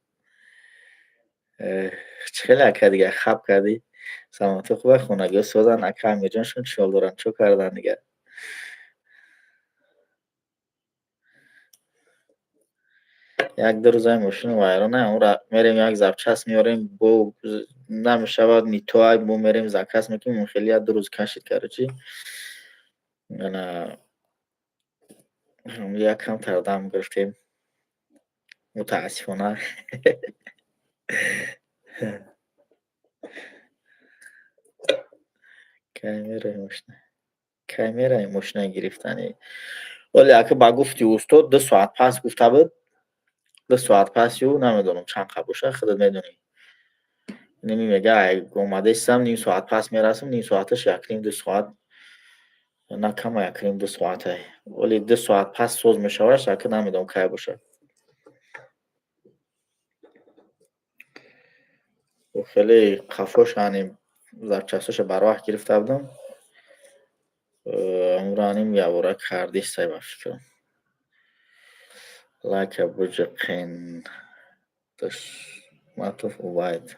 Чӣ хеле, ака, дига хаб кардӣ? Саломатӣ хуба, хонагиҳо созанд, ака Амирҷоншон чӣ ҳол доранд, чӣ карданд дигар? Як ду рӯзаи мошина вайрона, онра мерем, як запчасть меорем, бо намешавад, не то ай, бо мерем, заказ мекунем, хеле як ду рӯз кашид, короче. Ана як камтар дам гирифтем. Мутаассифона. Кай меравем мошина? Кай меравем мошина гирифтанӣ? Оле, ака, ба гуфти устод, 2 соат пас гуфта буд. 2 соат пас ю намедонам чанд қа боша, худат медонӣ. Ними мега, омадаистам, ним соат пас мерасам, ним соаташ якним ду соат, на кама якним ду соатай. Оли 2 соат пас соз мешаваш, ака, намедонам кай бошад. Хеле қафош аним запчастҳоша барвақт гирифта будам. Онро аним якбора кардистай, ба фикрам. Лайка буҷиқен. Тушматов Убайд.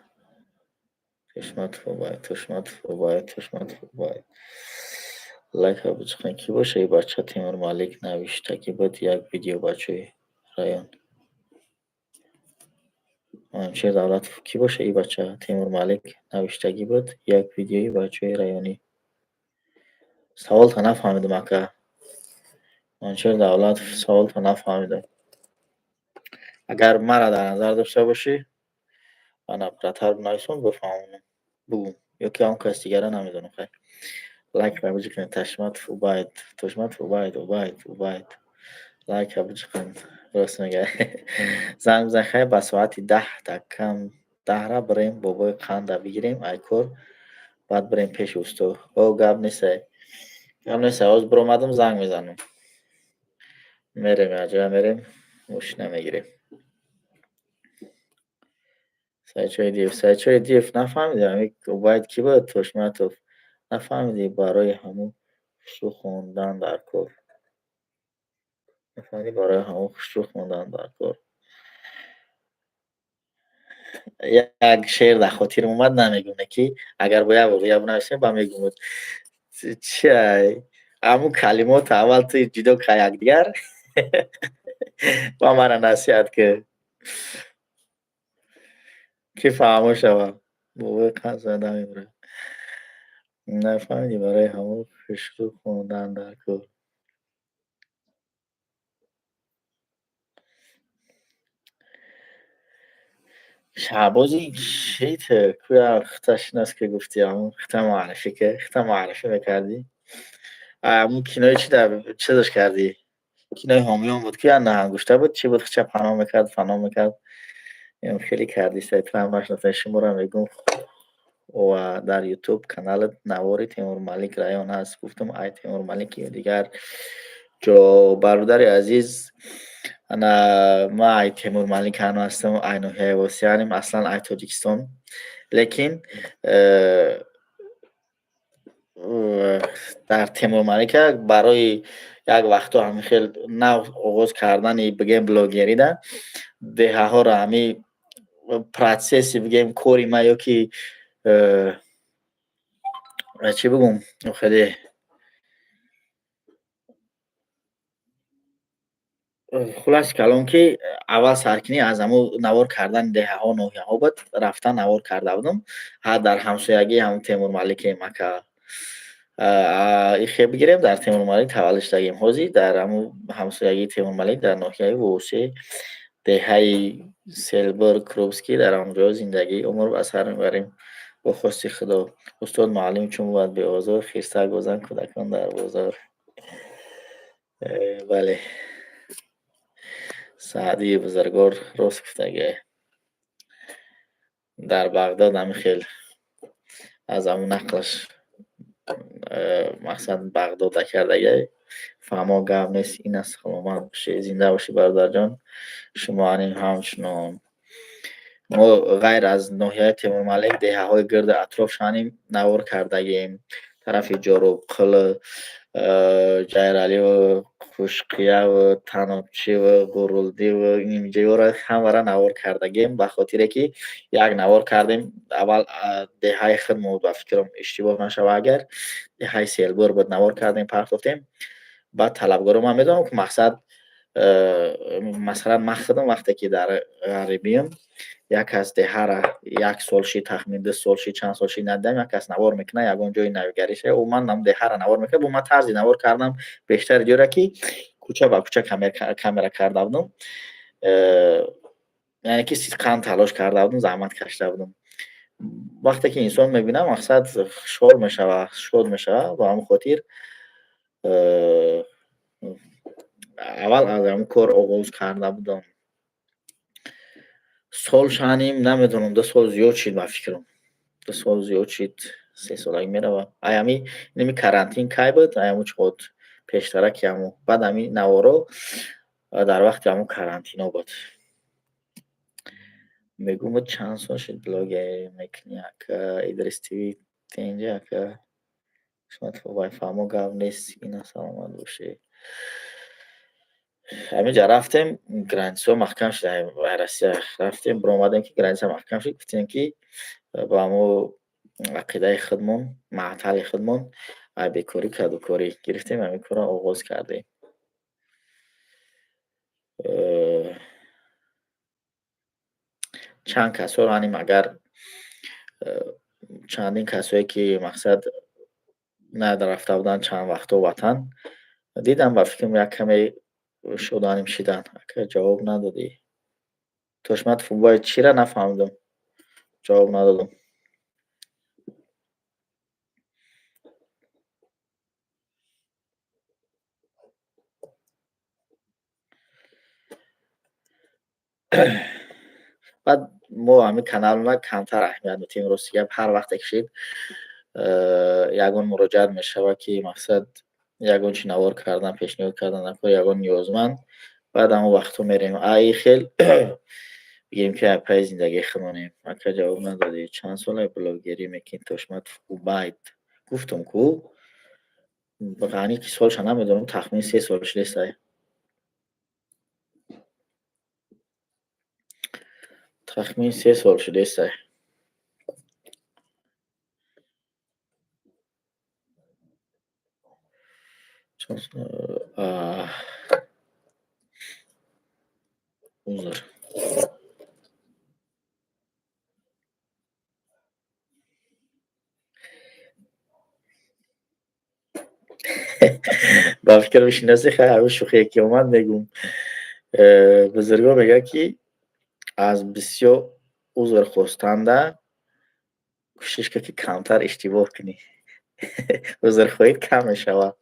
Тушматов Убайд, Тушматов Убайд, Тушматов Убайд. Лайка буҷиқен. Кӣ боша и бача? Темур Малик навиштагӣ буд як видео, бачаи район. Манучер Давлатов, кӣ боша и бача? Темур Малик навиштагӣ буд як видеои бачаи районӣ. Саволта нафаҳмидам, ака. Манучер Давлатов, саволта нафаҳмидам. Агар мара дар назар дошта бошӣ, ана пурратар бинависон, бифаҳмонам. Бугӯ. Ё ки ҳамон каси дигара, намедонам, хай. Лайк буҷиқен. Ташматов Убайд, Тушматов Убайд, Убайд, Убайд. Лайка буҷиқен. Рост мега. Занг бизан, хай, ба соати 10 та кам 10 ра бирем, бобои қанда бигирем ай кор, баъд бирем пеши усто. О, гап нестай. Гап нестай, ҳозир биромадам, занг мезанам. Мерем, якҷоя мерем, мошина мегирем. Саидчо Идиев, Саидчо Идиев, нафаҳмидам, ҳамин Убайд кӣ буд? Тошматов. Нафаҳмидӣ, барои ҳамун хушрӯ хондан дар кор. Нафаҳмидӣ, барои ҳамун хушрӯ хондан дар кор. Як шеър дар хотирам омад, намегӯм, ки агар бо як бор дигар бинависем, ба мегӯм. Чи ай? Ҳамун калимотро аввал ту ҷудо ка якдигар, ва мара насиҳат кун. Ки фаҳмо шавад. Бобои қанд зада мебурад. Нафаҳмидӣ, барои ҳамун хушрӯ хондан дар кор. Шаҳбози шит кӯя хита шинос, ки гуфтӣ, ҳамун хита муаррифӣ ки хита муаррифӣ мекардӣ. Ҳамун кинои чи дар чизаш кардӣ? Кинои ҳомиён буд, ки ангушта буд, чӣ буд, хича паноҳ мекард, фано мекард. Хеле кардиста, ту ҳам нашнохтаи, шуморо мегӯм. Ва дар Ютуб каналат навори Темурмалик район ҳаст. Гуфтам, ай Темурмалики дигар ҷо. Бародари азиз, ана ман ай Темурмалик ҳану ҳастам, ай ноҳияи Восианем, аслан ай Тоҷикистон. Лекин дар Темурмалика барои як вақтҳо ҳамин хел нав оғоз кардани, бигем, блогерида деҳаҳоро, ҳами процесси, бигем, кори ма ё ки чӣ бигӯм, хеле хулоси калом, ки аввал саркунӣ аз ҳамун навор кардани деҳаҳо, ноҳияҳо буд. Рафта навор карда будам ҳа дар ҳамсоягии ҳамун Темурмалики мака. Ихе бигирем, дар Темурмалик таваллуд шудагем. Ҳозир дар ҳамун ҳамсоягии Темурмалик, дар ноҳияи Восе, деҳаи Селбур, Крупский, дар он ҷо зиндагӣ, умр ба сар мебарем бо хости Худо. Устод муаллим чун бувад беозор, хирсак бозанд кӯдакон дар бозор. Бале, Саъдии бузургвор рост гуфтагиа. Дар Бағдод ҳамин хел аз ҳамун нақлаш, мақсад Бағдода кардагиа. Фаҳмо, гап нест, ин аст. Саломат бошӣ, зинда бошӣ, бародарҷон. Шумо анем ҳамчунон. Мо ғайр аз ноҳияи Темурмалик деҳаҳои гирди атрофшаним навор кардагием. Тарафи Ҷорубқул, Ҷайраливу, Қушқияву, Танобчиву, Ғурулдиву, инҷоро ҳамаро навор кардагием, ба хотире ки як навор кардем аввал деҳаи худмо, ба фикрам, иштибоҳ нашава агар, деҳаи Селбур буд, навор кардем, партофтем. Баъд талабгаро, ман медонам, ки мақсад, масалан, ман худам вақте ки дар ғарибиям, як кас деҳара як сол шид, тахмин 2 сол шид, чанд сол шид, надидам, як кас навор мекунад, ягон ҷои навигариша, ӯ ман деҳара навор мекунад, бо ман тарзи навор кардам бештари ҷойра, ки кӯча ба кӯча камера карда будам, яъне ки сидқан талош карда будам, заҳмат кашида будам. Вақте ки инсон мебинад, мақсад, хушҳол мешава, шод мешава. Ба ҳамин хотир аввал аз ҳамин кор оғоз карда будам. Сол шаним намедонам, 2 сол зиёд шид, ба фикрам, 2 сол зиёд шид, 3 солагӣ мерава. Ай ҳами ними карантин кай буд, ай ҳамун чиқод пештара, ки ҳамун баъд ҳами наворо дар вақти ҳамун карантино буд. Мегӯм, чанд сол шуд блогер мекунӣ, ака Идрис ТВ? Тенҷа, ака. Фаҳмо, гап нест, ина саломат бошӣ. Ҳаминҷа рафтем, границаҳо маҳкам шуд. Россия рафтем, биромадем, ки граница маҳкам шуд, гуфтем, ки ба ҳамо ақидаи худмон, маътали худмон, ай бекорӣ кадукорӣ гирифтем, ҳамин корро оғоз кардем. Чанд касоро аним, агар чандин касое ки, мақсад, нарафта буданд чанд вақтҳо ватан, дидам, ба фикрам, як каме шуданим шидан. Ака, ҷавоб надодӣ. Тошматов, бояд чира нафаҳмидам, ҷавоб надодам. Баъд мо ҳамин канална камтар аҳамият медиҳем, рости гап. Ҳар вақте ки шид, ягон муроҷиат мешавад, ки, мақсад, ягон чи навор кардан, пешниҳод кардан, ягон ниёзманд, баъд ҳамон вақтҳо мерем. Ай хел бигем, ки пайи зиндагии худмонем. Ака, ҷавоб надодӣ. Чанд сола блогерӣ мекунӣ, Тошматов Убайд? Гуфтам ку, ғани ки солша намедонам, тахмин 3 сол шудестай. Тахмин 3 сол шудестай. Узр. Ба фикр мешинаси, хай, ҳамин шӯхие ки омад, мегӯм. Бузургон мегӯяд, ки аз бисёр узр хостанда кӯшиш кун, ки камтар иштибоҳ кунӣ, узрхоҳит кам мешавад.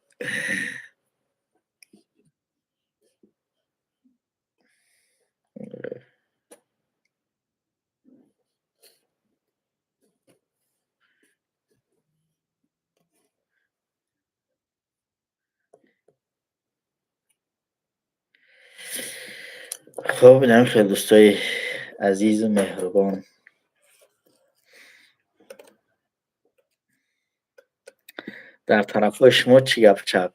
Хуб, инам хеле дӯстои азизу меҳрубон. Дар тарафҳои шумо чӣ гап чап?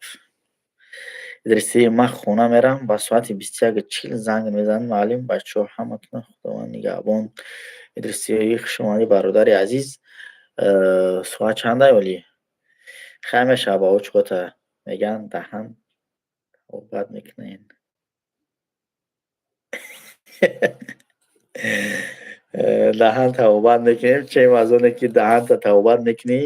Идрисӣ, ман хона мерам, ба соати 21:40 занг мезанад муаллим, бачаҳо ҳаматона Худованд нигаҳбон. Идрисӣ, хуш омадӣ, бародари азиз. Соат чандай олӣ? Хай мешава ба очхота меган даҳан обад мекунен. Даҳан тавобат мекунем, чем аз оне ки даҳанта тавобат мекунӣ,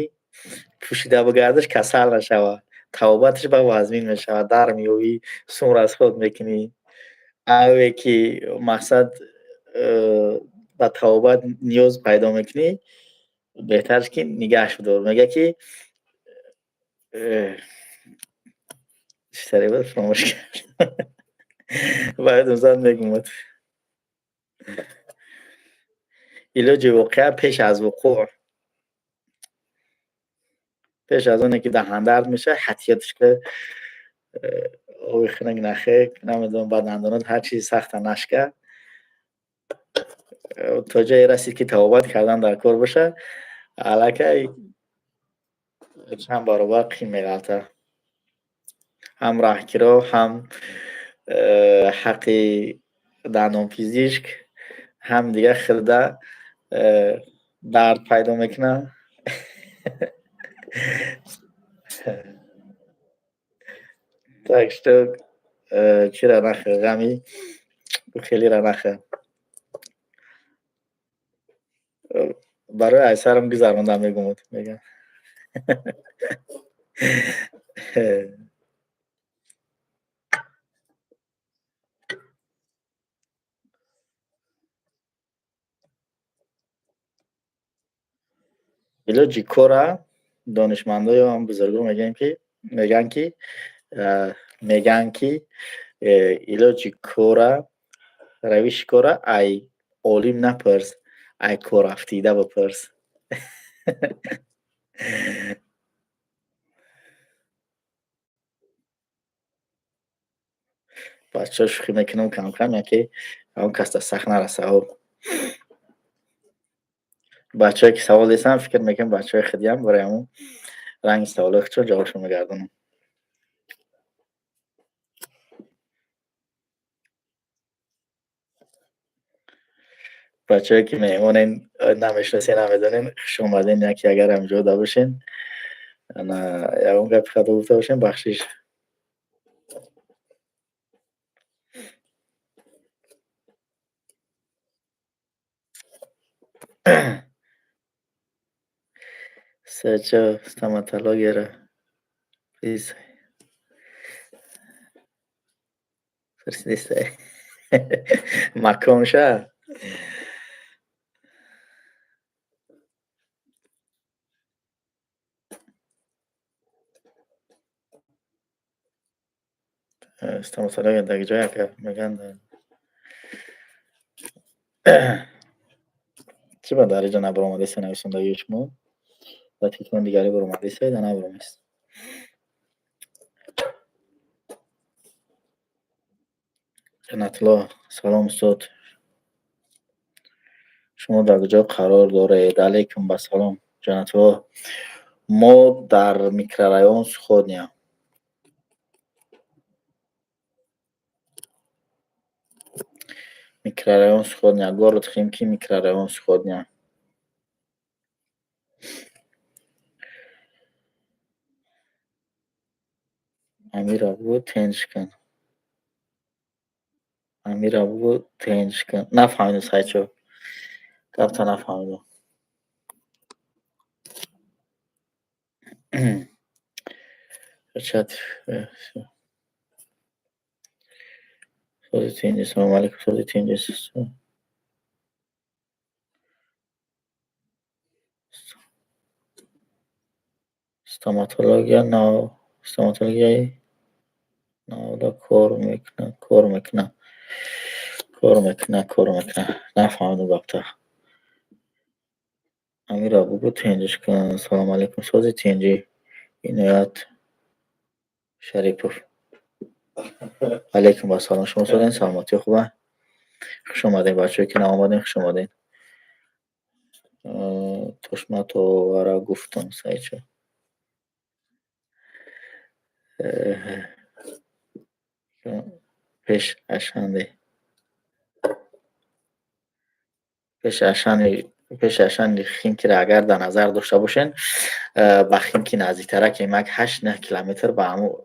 пӯшида бигардиш, касал нашава. Тавобаташ ба вазмин мешавад, дар меёвӣ, сум расход мекунӣ. Аве ки мақсад ба тавобат ниёз пайдо мекунӣ, беҳтараш ки нигаҳш бидор. Мега ки чӣ таре буд, фаромӯш кардам. Баъд зад мегумад. Илоҷи воқеа пеш аз вуқӯъ. Пеш аз оне ки даҳандард мешавад, ҳатиётиш ки оби хунук нахӯр, намедонам, ба дандонат ҳар чизи сахта нашка. То ҷое расид ки тавобат кардан дар кор бошад, аллакай чанд баробар қин меғалта. Ҳам раҳкиро, ҳам ҳаққи дандонпизишк, ҳам дигар хирда дард пайдо мекунад. Так что чира нахӯр, ғами хелира нахӯр. Барои айсарам гузаронда мегумад, мегӯям. Илоҷи кора донишмандо ё ҳам бузургон мегӯянд ки илоҷи кора, равиши кора ай олим напурс, ай корафтида бипурс. Бачаҳо, шӯхӣ мекунам кам-кам, яке он кас сахт нараса. Бачаҳое ки савол дестанд, фикр мекунам бачаҳои худиам, барои ҳамун ранги саволои худшон ҷавобшон мегардонам. Бачаҳое ки меҳмонен, намешиносен, намедонен, хуш омаден. Яке агар ҳамҷода бошен, ана ягон гапи хато гуфта бошем, бахшиш. Сачо стоматологияро пурсидистай, маконша. Стоматология дар ҷое ака мегӯянд, чӣ ба дар инҷо набаромадеста нависондагии шумо, ба телефони дигаре баромадеста, да набаромест. Ҷаннатулло, салом, устод, шумо дар куҷо қарор доред? Алайкум басалом, Ҷаннатулло. Мо дар микрорайон Сходня. Микрорайон Сходня, город Химки, микрорайон Сходня. Амира бугӯ, тенҷ кун. Амира бугӯ, тенҷ кун. Нафаҳмидам, Сайчо, гапта нафаҳмидам. Чат сози тинҷи. Салому алайкум, сози тинҷи. Стоматология нав, стоматологияи навда кор мекунад, кор мекунад, кор мекунад, кор мекунад. Нафаҳмидам гапта. Амира бугӯ, тинҷиш кун. Салому алайкум, сози тинҷӣ. Иноят Шарипов, алайкум ассалом. Шумо созен, саломатӣ хуба? Хуш омадем, бачаҳое ки наомадем, хуш омадем. Тошматовара гуфтам, Саидшо. Пеш Ашанде. Пеш Ашани Химкиро агар дар назар дошта бошен, ба Химки наздиктара, ки мак 8-9 километр ба ҳаму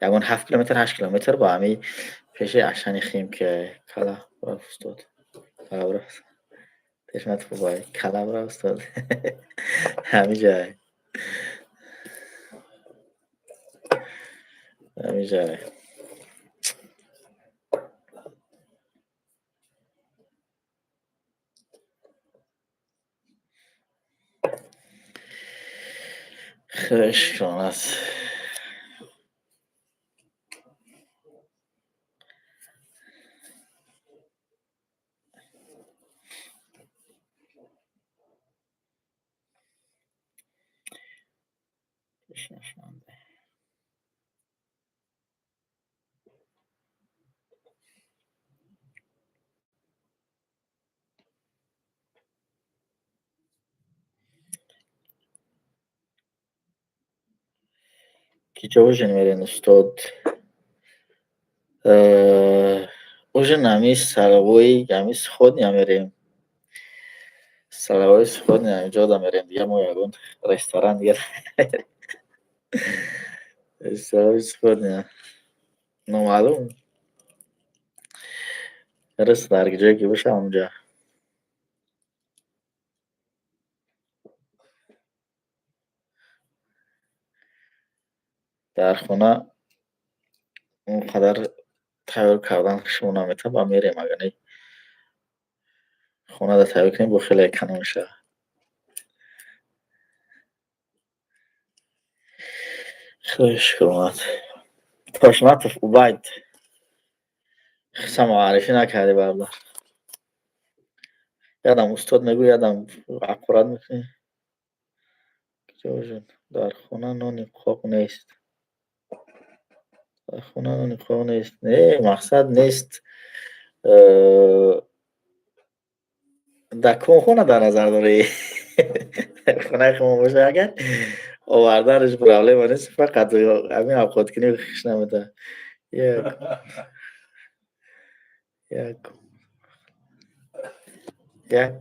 ягон 7 километр, 8 километр ба ҳами пеши Ашани Химки. Кала устод. Кала Тошматов кала устод. Ҳамиҷай. Ҳамиҷай. Шукрон аст. Киҷо ужин мерем, устод? Ужин ҳами столовой, ҳами Сходня мерем. Столовой Сходня ҳамиҷода мерем. Дига мо ягон ресторан дига. Столовой Сходня. Номаълум. Раст дар ҷое ки боша ҳамонҷа. Дар хона он қадар тайёр кардан шумо наметавон, ба мерем, агар не хонада тайёр кунем, бо хеле эконом мешавад. Хеле шукр омад. Тошматов Убайд. Хиса муаррифӣ накардӣ, бародар. Ядам устод мегӯ, ядам ҳақорат мекунӣ. Киҷо ужин? Дар хона нони қоқ нест. Дар хона нони қоқ нест. Не, мақсад нест. Дар ком хона дар назар дорӣ? Хонаи хумо боша агар оварданаш проблема нест, фақат ҳамин авқоткунӣ хуш намедиҳад. Як як як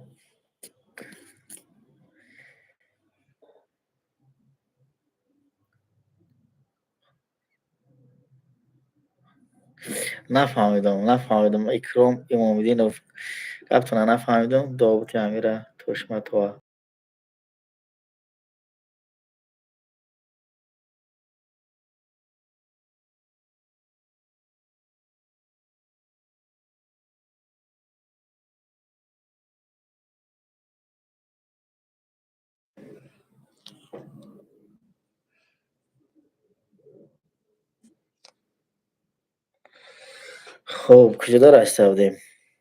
нафаҳмидам, нафаҳмидам. Икром Имомиддинов, гаптона нафаҳмидам. Довуди Амира Тошматова. Хуб, куҷода раста будем?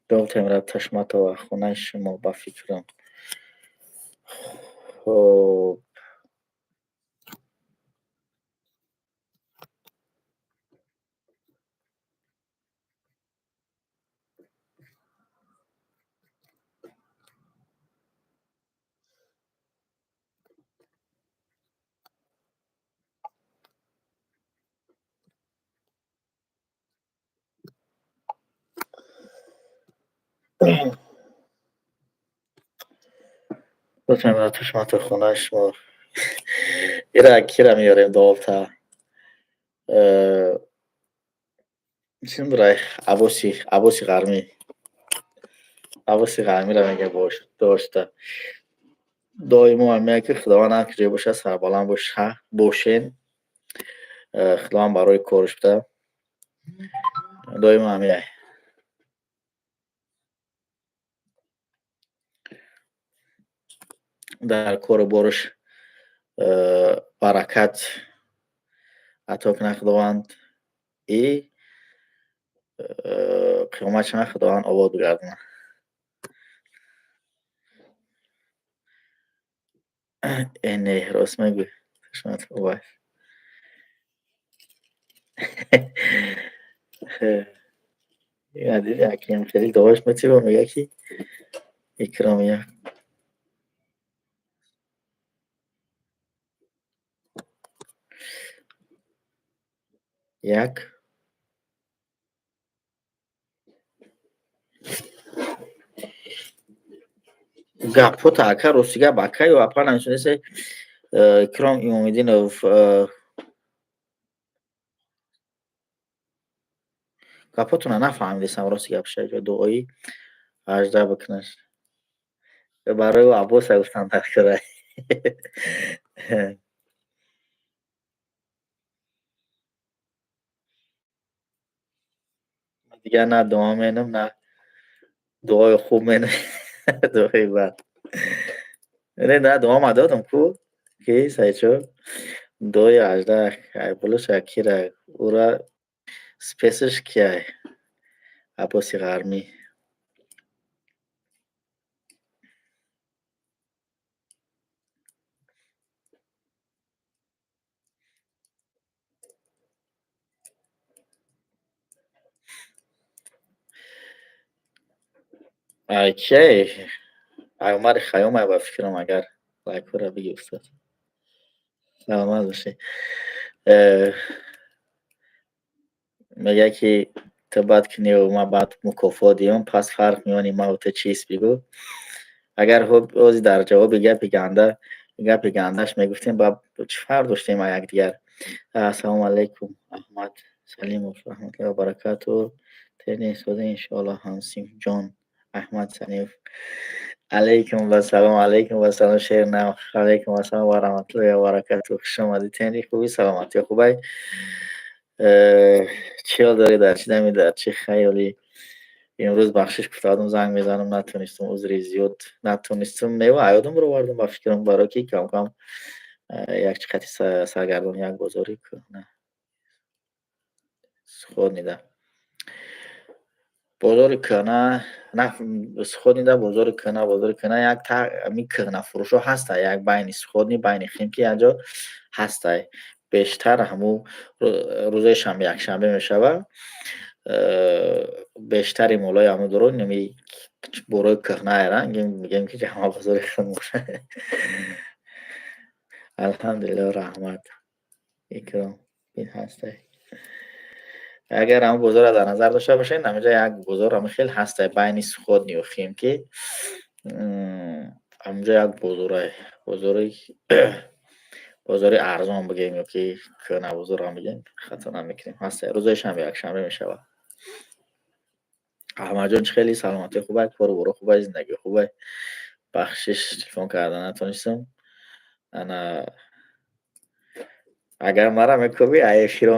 Довуд Амира Тошматова, хонаи шумо ба фикрам. Хуб. Довуд Амира Тошматова, хонаи шумо. Ира кира меёрем довта. Чӣ дорай? Абоси, Абоси Ғармӣ. Абоси Ғармиро мега бош, дошта. Доимо ҳам ки Худованд ҳар куҷое бошад, сарбаланд боша, бошен. Худованд барои корш буда. Доимо ҳамияй. Дар кору борш баракат ато кунад Худованд и қиёматшона Худованд обод бигардонад. Э не, рост мегӯй. Хушмат Убайд. Яким хеле дуош метиба, мега ки Икром як як гапҳота ака, рости гап, ака ё апа намешонасе. Икром Имомиддинов, гапҳотона нафаҳмидесам, рости гап. Шаҷо дуои ҳажда бикунаш барои ӯ Аббоса гуфтан дар кора. Дигар на дуо менам, на дуои хуб менам, дуои бад не, на дуома додам ку ки сайчо дуои ҳажда айболоша кира ура спесаш кияй Аббоси Ғармӣ. Ай кияй? Ай Умари Хайём ай ба фикрам, агар лайкҳоро биги, устод. Саломат бошӣ. Мега ки ту бад куниву ман бад мукофот диҳам, пас фарқ миёни маву ту чист, бигӯ. Агар ҳози дар ҷавоби гапи ганда, гапи гандаш мегуфтем, ба чӣ фарқ доштем а якдигар? Ассалому алайкум, Аҳмад Салимов, раҳматуллоҳи ва баракатуҳ. Тени сода, иншоаллоҳ, ҳамсинфҷон Аҳмад Салимов. Алайкум вассалом, алайкум вассалом, шернав, алайкум вассалом ва раҳматуллоҳи ва баракатуҳ. Хуш омадӣ, тени хубӣ, саломатӣ хубай? Чӣ ҳол дорӣ, дар чӣ дами, дар чӣ хаёлӣ? Имрӯз бахшиш гуфтаадум, занг мезанам, натонистум, узри зиёд, натонистум. Мева аёдум бировардум ба фикрам, барои ки камкам як чӣ қати саргардон як бозори кӯҳна Сходнида. Бозори кӯҳна, на Сходнида, бозори кӯҳна, бозори кӯҳна як ми кӯҳнафурӯшо ҳастай, як байни Сходни, байни Химки як ҷо ҳастай. Бештар ҳамун рӯзои шанбе, якшанбе мешава. Бештари молои ҳамун дорон нами борои кӯҳнаайра, мегӯем ки ҷамъа бозори худмон. Алҳамдулиллоҳ, раҳмат. Икром, ин ҳастай. Агар ҳамун бозорро дар назар дошта бошед, ҳаминҷа як бозор ҳамин хел ҳастай байни Сходнию Химки. Ҳамунҷо як бозорай, бозори арзон бигӯем ё ки кӯҳна бозорам бигӯем, хато намекунем. Ҳастай, рӯзои шанбе, якшанбе мешавад. Аҳмадҷон, чӣ хеле, саломатӣ хубай, кору боро хубай, зиндагӣ хубай? Бахшиш, телефон карда натонистам. Ана агар мара мекӯбӣ, ай эфиро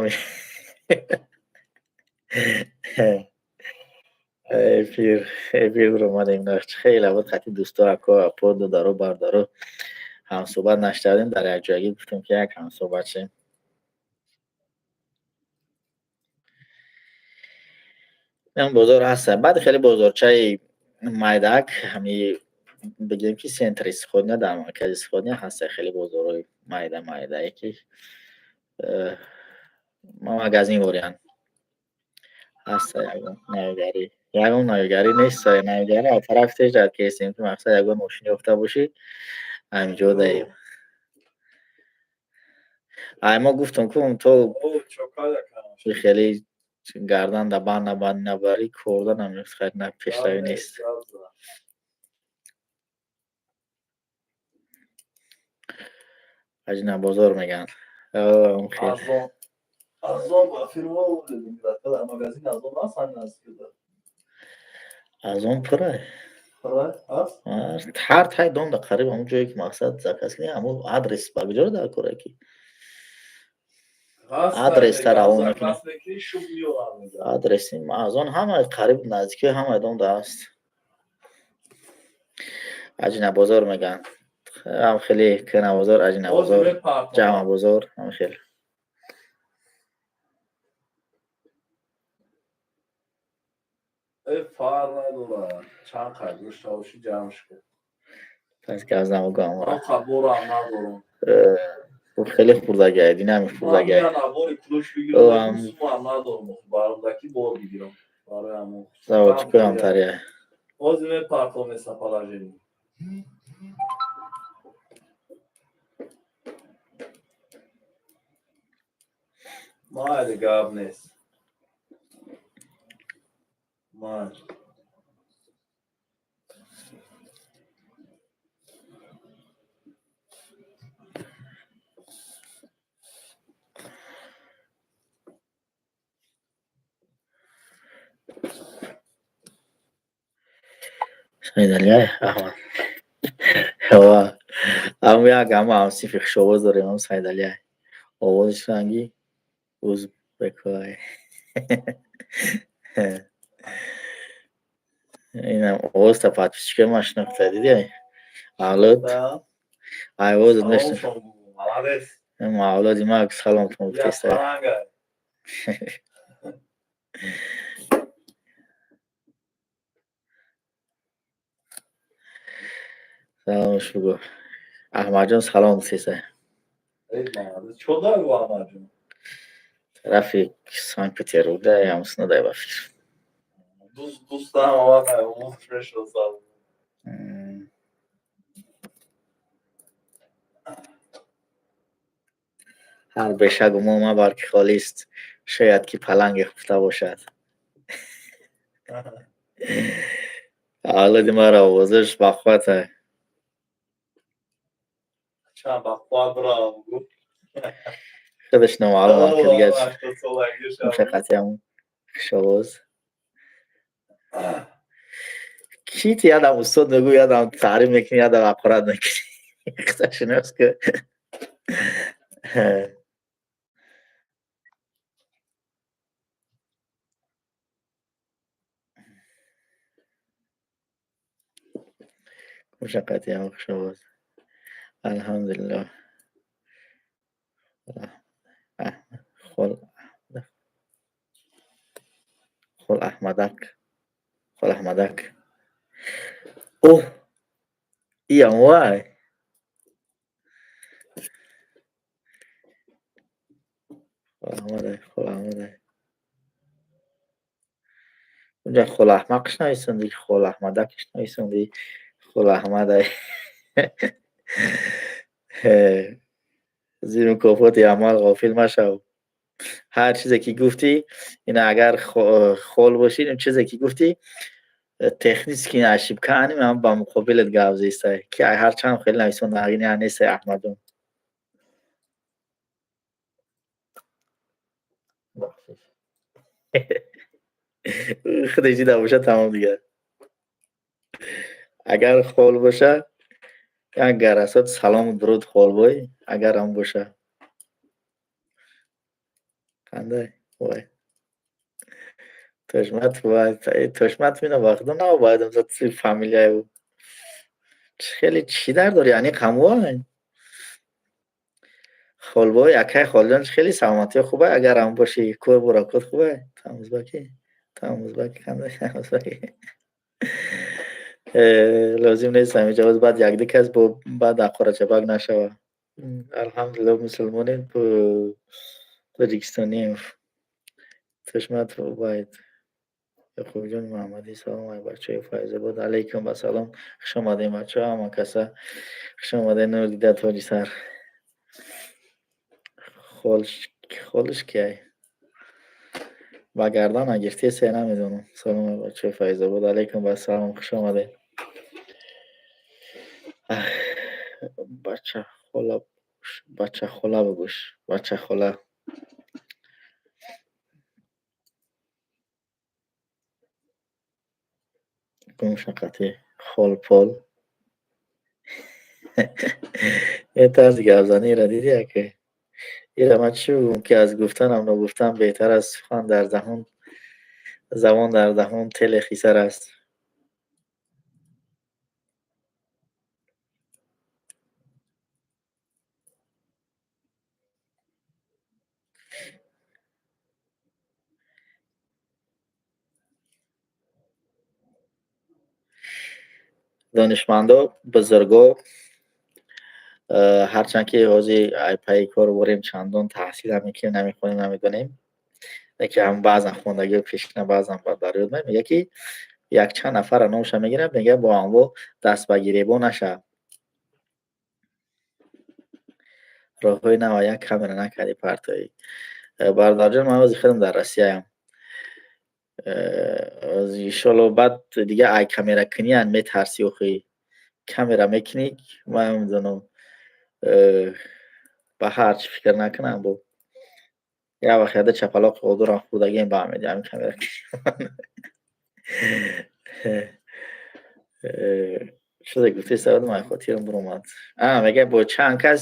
эфир омадем. Хеле буд хати дӯсто, ако, апо, додаро, бародаро ҳамсӯҳбат нашудем, дар якҷоягӣ гуфтем ки як ҳамсӯҳбат шем. Ин бозор ҳаста. Баъд хеле бозорчаи майдаак, ҳами бигем ки центри Сходня, дар маркази Сходня ҳаста хеле бозорҳои майда майдае ки магазин вориянд. Ҳаста ягон навигарӣ, ягон навигарӣ нест, навигарӣ аз тарафи теш дар кесем ки мақсад ягон мошин ёфта бошӣ, ҳаминҷо даем. Ай мо гуфтам ку то хеле гардан да банд набанд набарӣ, корда намехайр, на пешравӣ нест. Аҷина бозор мегӯянд. Арзон ба фирма магазин арзон аст ҳамин наздикида. Арзон пурай. Пурай аст? Ҳар тай дом да қариб ҳамун ҷое ки мақсад заказ кунӣ, ҳамун адрес ба куҷоро дар кора ки? Адрес равон мекунӣ. Адреси арзон ҳама қариб наздикии ҳамаи дом да аст. Аҷина бозор мегӯянд. Ҳам хеле кӯҳна бозор, аҷина бозор, ҷамъа бозор, ҳам хел. Фарқ надорад, чанд қад дошта бошӣ, ҷамъш кун. Пас гап намегӯям. Борам надорам. Хеле хурдагиай, динами хурдагиай. Бори кулош бигирам, надорам, баромдаки бор бигирам. Барои ҳамон. Заводской ҳамтария. Ҳозир мепартом местоположение. Майли, гап нест. Майли. Саидалиай Аҳмад. Ва ам як ама ҳамсинфи хушовоз дорем, ам Саидалиай. Овозиш ранги узбекой. Инам овозта подписчикои ман шинохта, дидӣ? Авлод. Да? Ай овозат Салом мешинохт. шом бугу. Молодец. Авлоди ма салом Я гуфтеста. фаранга. Саломаш бугу. Аҳмадҷон салом гуфтеста. Эй, молодец. Чо дар гу Аҳмадҷон? Тарафи Санкт-Петербург да ямсина дай ба фикр. Дӯстам омад, овозш мешиносам. Ҳар беша гумон мабар, ки холист, шояд ки паланге хуфта бошад. Авлоди маро овозаш бақуввата. Чанд бақувват бирав бугу. Худаш номаълум ки дига 80 солагишам. Мушаққатиам хушовоз. Ки ти ядам устод мегӯ, ядам таъриф мекунӣ, ядам ҳақорат мекунӣ. Худашинос ки. Мушаққатиам хушовоз. Алҳамдулиллоҳ. Хол Хол Аҳмадак. Хол Аҳмадак. Оҳ! Иам вай. Хол Аҳмадай, Хол Аҳмадай. Унҷа Хол Аҳмақш нависонди, Хол Аҳмадакш нависонди, Хол Аҳмадай. Зери мукофоти амал ғофил машав. Ҳар чизе ки гуфтӣ, ина агар хол бошӣ, ин чизе ки гуфтӣ, технически ошибка аним ам ба муқобилат гап зистай. Ки ҳар чанд хеле нависонда, ин нестай Аҳмадҷон. Бахшиш. Худаш дида боша, тамом дигар. Агар хол боша, як гарасот салому дуруд холбой, агар ам боша. Қандай? Вой. Тошмат вай, Тошмат мина вақто набояд за фамилияи ӯ. Хеле чӣ дар дори? Аниқ ҳамвай. Холбой, акай Холҷон, хеле саломатиё хубай, агар ам бошӣ, кор буракот хубай? Тамузбаки? Тамузбаки қандай? Тамузбаки. Лозим нест ҳамин ҷавоз, баъд якду кас бо баъд ҳақорачабак нашава. Алҳамдулиллоҳ, мусулмонем, тоҷикистонием. Тошмат Убайд. Яқубҷон Муҳаммадӣ, салом ай бачаҳои Файзобод. Алайкум ассалом. Хуш омадем, бачаҳо, ҳама каса. Хуш омадем, нур дида тоҷи сар. Холш киай? Ба гардан нагиртесе, намедонам. Салом ай бачаҳои Файзобод. Алайкум ассалом. Хуш омадем. Бача хола, бача хола бигӯш. Бача хола. Гумшақати холпол. Е тарзи гапзаниро дидӣ, ака? Ира ман чӣ бигӯм, ки аз гуфтанам ногуфтан беҳтар аст. Сухан дар даҳон, забон дар даҳон теле хисар аст. Донишмандо, бузурго, ҳарчанд ки ҳозир ай пайи кор борем, чандон таҳсил ҳам мекунем, намехонем, намедонем. Яке ҳам баъзан хондагиҳо пешина, баъзан дар ёд мега, ки якчанд нафарро номаша мегирад, мега, бо ҳамво даст ба гиребон наша. Роҳҳои нава як камера накардӣ партоӣ. Бародарҷон, ман ози худам дар Россияям. Иншолло, баъд дига ай камера куниян метарсӣ, охи камера мекунӣ, ман намедонам, ба ҳар чӣ фикр накунам. Бо як вақт яда чапалоқи одурам хӯрдагием, ба ҳамин ҳамин камера. Чизе гуфтеста будам, ай хотирам биромад. Мега, бо чанд кас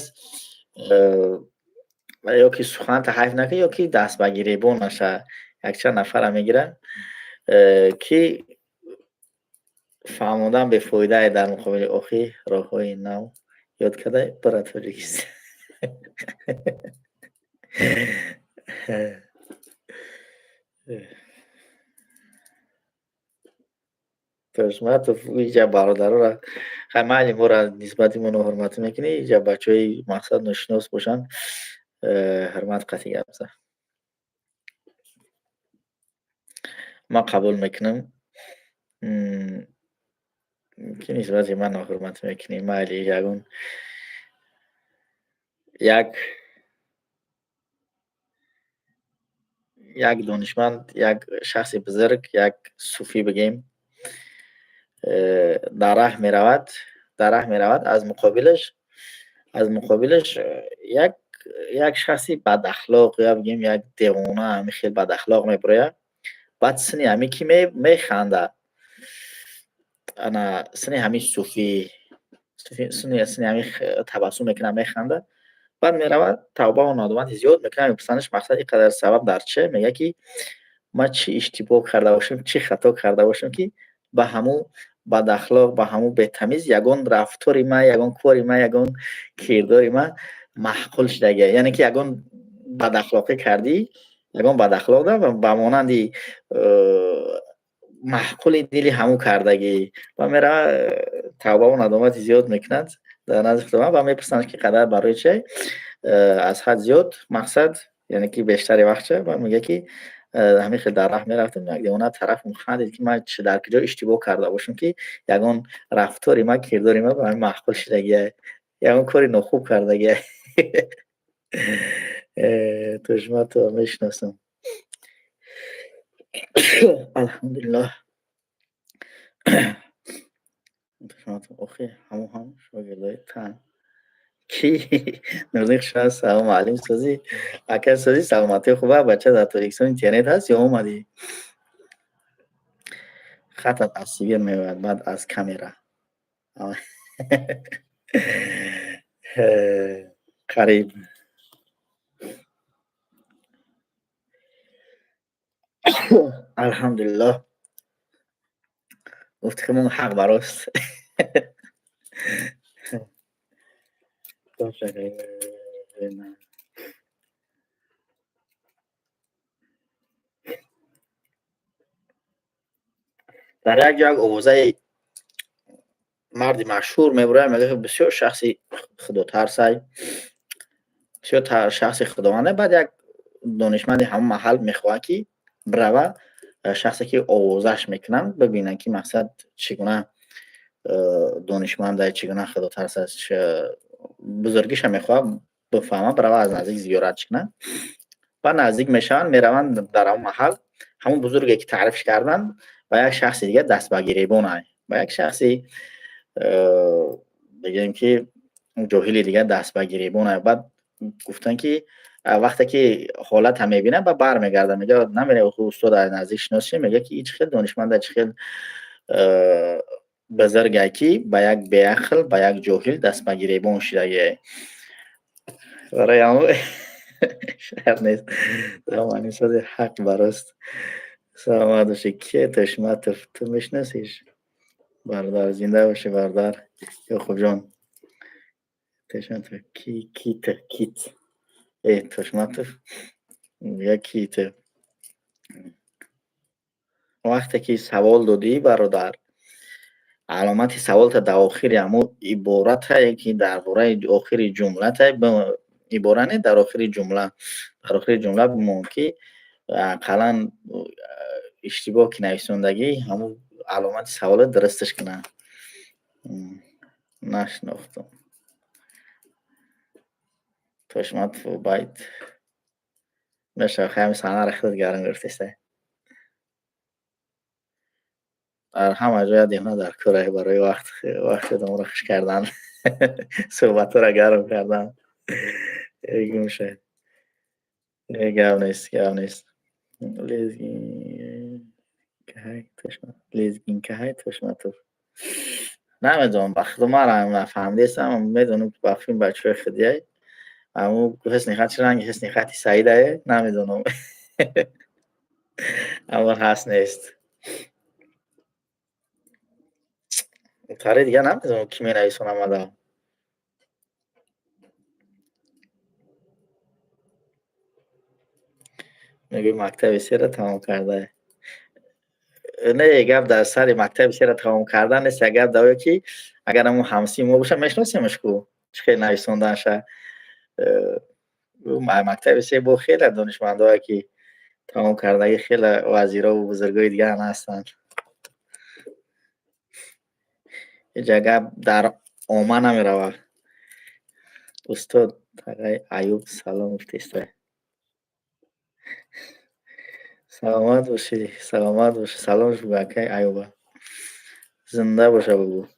ё ки суханта ҳайф накунӣ, ё ки даст ба гиребон наша. Якчанд нафарро мегиранд, ки фаҳмондан бефоидае дар муқобили охи роҳҳои нав ёд карда бара Тоҷикистон. Тошматов, иҷа бародарора хай, майли, моро нисбати мо ноҳурматӣ мекунӣ, иҷа бачаҳои мақсад ношинос бошанд, ҳурмат қатъи гап зад. Ман қабул мекунам, ки нисбати ман ноҳурматӣ мекунӣ, майли, ягон як донишманд, як шахси бузург, як суфӣ бигем, дар раҳ меравад, дар раҳ меравад, аз муқобилаш як шахси бадахлоқ, ё бигем, як девона, ҳамин хел бадахлоқ мебирояд. Баъд сини ҳамин ки механда, ана сини ҳамин суфӣ, сини ҳамин табассум мекунад, механда. Баъд меравад, тавбаву надомати зиёд мекунад. Мепурсандаш, мақсад, ин қадар сабаб дар че? Мегӯяд, ки ман чӣ иштибоҳ карда бошам, чӣ хато карда бошам, ки ба ҳамун бадахлоқ, ба ҳамун бетамиз ягон рафтори ман, ягон кори ман, ягон кирдори ман маъқул шудагия? Яъне ки ягон бадахлоқӣ кардӣ, ягон бадахлоқ да ба монанди маъқули дили ҳамун кардагӣ. Ва мерава, тавбаву надомати зиёд мекунад дар назди Худованд ва мепурсанд, ки қадар барои че аз ҳад зиёд, мақсад, яъне ки бештари вақтча. Ва мегӯяд, ки ҳамин хел дар раҳ мерафтам, як девона тарафам хандид, ки ман дар куҷо иштибоҳ карда бошам, ки ягон рафтори ман, кирдори ман ба ҳамин маъқул шудагия, ягон кори нохуб кардагия. Тушматова мешиносам, алҳамдулиллоҳ. Тушматов, охи ҳамон ҳам шогирдои тан ки нурдин, хушҳол. Салом, муаллим, созӣ, ака, созӣ, саломатӣ хуба? Бача, дар Тоҷикистон интернет ҳаст ё омадӣ? Хатат аз Сибир меояд, баъд аз камера қариб. Алҳамдулиллоҳ, гуфти худмон, ҳақ барост. Дар як ҷо як овозаи марди машҳур мебурояд, мегӯяд, бисёр шахси худотарсай, бисёр шахси худованда. Баъд як донишманди ҳамон маҳал мехоҳад, ки бирава, шахсе ки овозаш мекунанд, бибинанд, ки мақсад чӣ гуна донишманда, чӣ гуна худотарс аст, бузургиша мехоҳад бифаҳмад, бирава, аз наздик зиёрат кунад. Баъд наздик мешаванд, мераванд дар ҳамон маҳал, ҳамон бузурге ки таърифш карданд, ба як шахси дигар даст ба гиребон, ба як шахси, бигӯем, ки ҷоҳили дигар даст ба гиребон. Баъд гуфтанд, ки вақте ки ҳолата мебинад, ба бармегардад, мегӯяд, намере, устод, аз наздик шинос шем. Мегӯяд, ки чӣ хел донишманда, чӣ хел бузургае, ки ба як беақл, ба як ҷоҳил даст ба гиребон шудагие. Барои ҳамон шарт нест. Сози, ҳақ барост, саломат бошӣ. Ке Тошматов, ту мешиносиш, бародар? Зинда бошӣ, бародар Ёқубҷон. Тошматов ки? Кит, кит, э, Тошматов я кит? Вақте ки савол додӣ, бародар, аломати саволта дар охири ҳамун иборатае, ки дар бораи охири ҷумлата, ибора не, дар охири ҷумла, дар охири ҷумла бимон, ки Ақаллан иштибоҳ ки нависондагӣ, ҳамун аломати саволе дурусташ кунанд. Нашинохтам. Тошматов Убайд. Мешава, хай ҳамин саҳнаро худат гарм гирифтеста. Дар ҳама ҷоя деҳона дар кора барои вақти одаморо хуш кардан, суҳбатҳоро гарм кардан. Гумша. Гап нест, гап нест. Лезгинкаҳай Тошматов. Намедонам, ба худо ман нафаҳмидестам, медонам ки ба филм бачаҳои худияй. Аммо ҳусни хат чӣ ранги ҳусни хати Саидае, намедонам. Аммо ҳаст нест. Тари дига намедонам ки менависонам ада. Мегӯи мактаби сера тамом кардае. Не, гап дар сари мактаби сера тамом кардан нест, як гап дар ки агар ҳамун ҳамсии мо боша, мешиносемаш ку, чӣ хел нависонданша. Мактаби се бо хеле донишмандое ки тамом кардагӣ, хеле вазирову бузургои дигарам ҳастанд. Иҷа гап дар ома намеравад. Устод тағай Аюб салом гуфтеста. Саломат бошӣ, саломат бошӣ. Саломш бугӯ акай Аюба. Зинда боша бугӯ.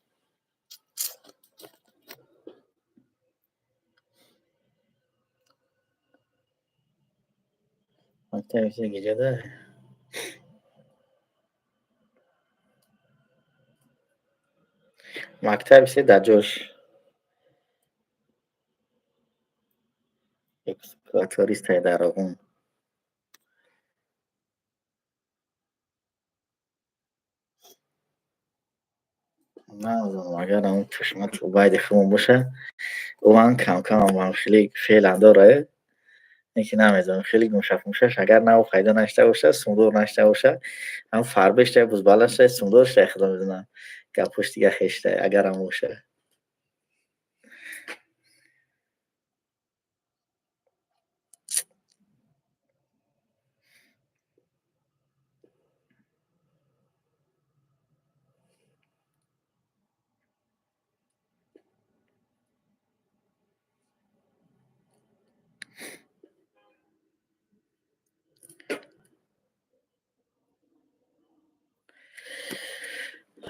Мактаби се гиҷада? Мактаби се дар ҷош. Экскаватористай дар Роғун. Намедонам, агар ҳамун Тушмат Убайди худмон боша, ӯ ҳам кам-кам ҳам хеле феълан дорад, лекин намедонам, хеле гумшаф-гумшаш агар нав пайдо нашуда боша, сумдор нашуда боша, ҳам фарбештай, бузбалаштай, сумдорштай, худо медонад. Гапош дига хештай, агарам боша.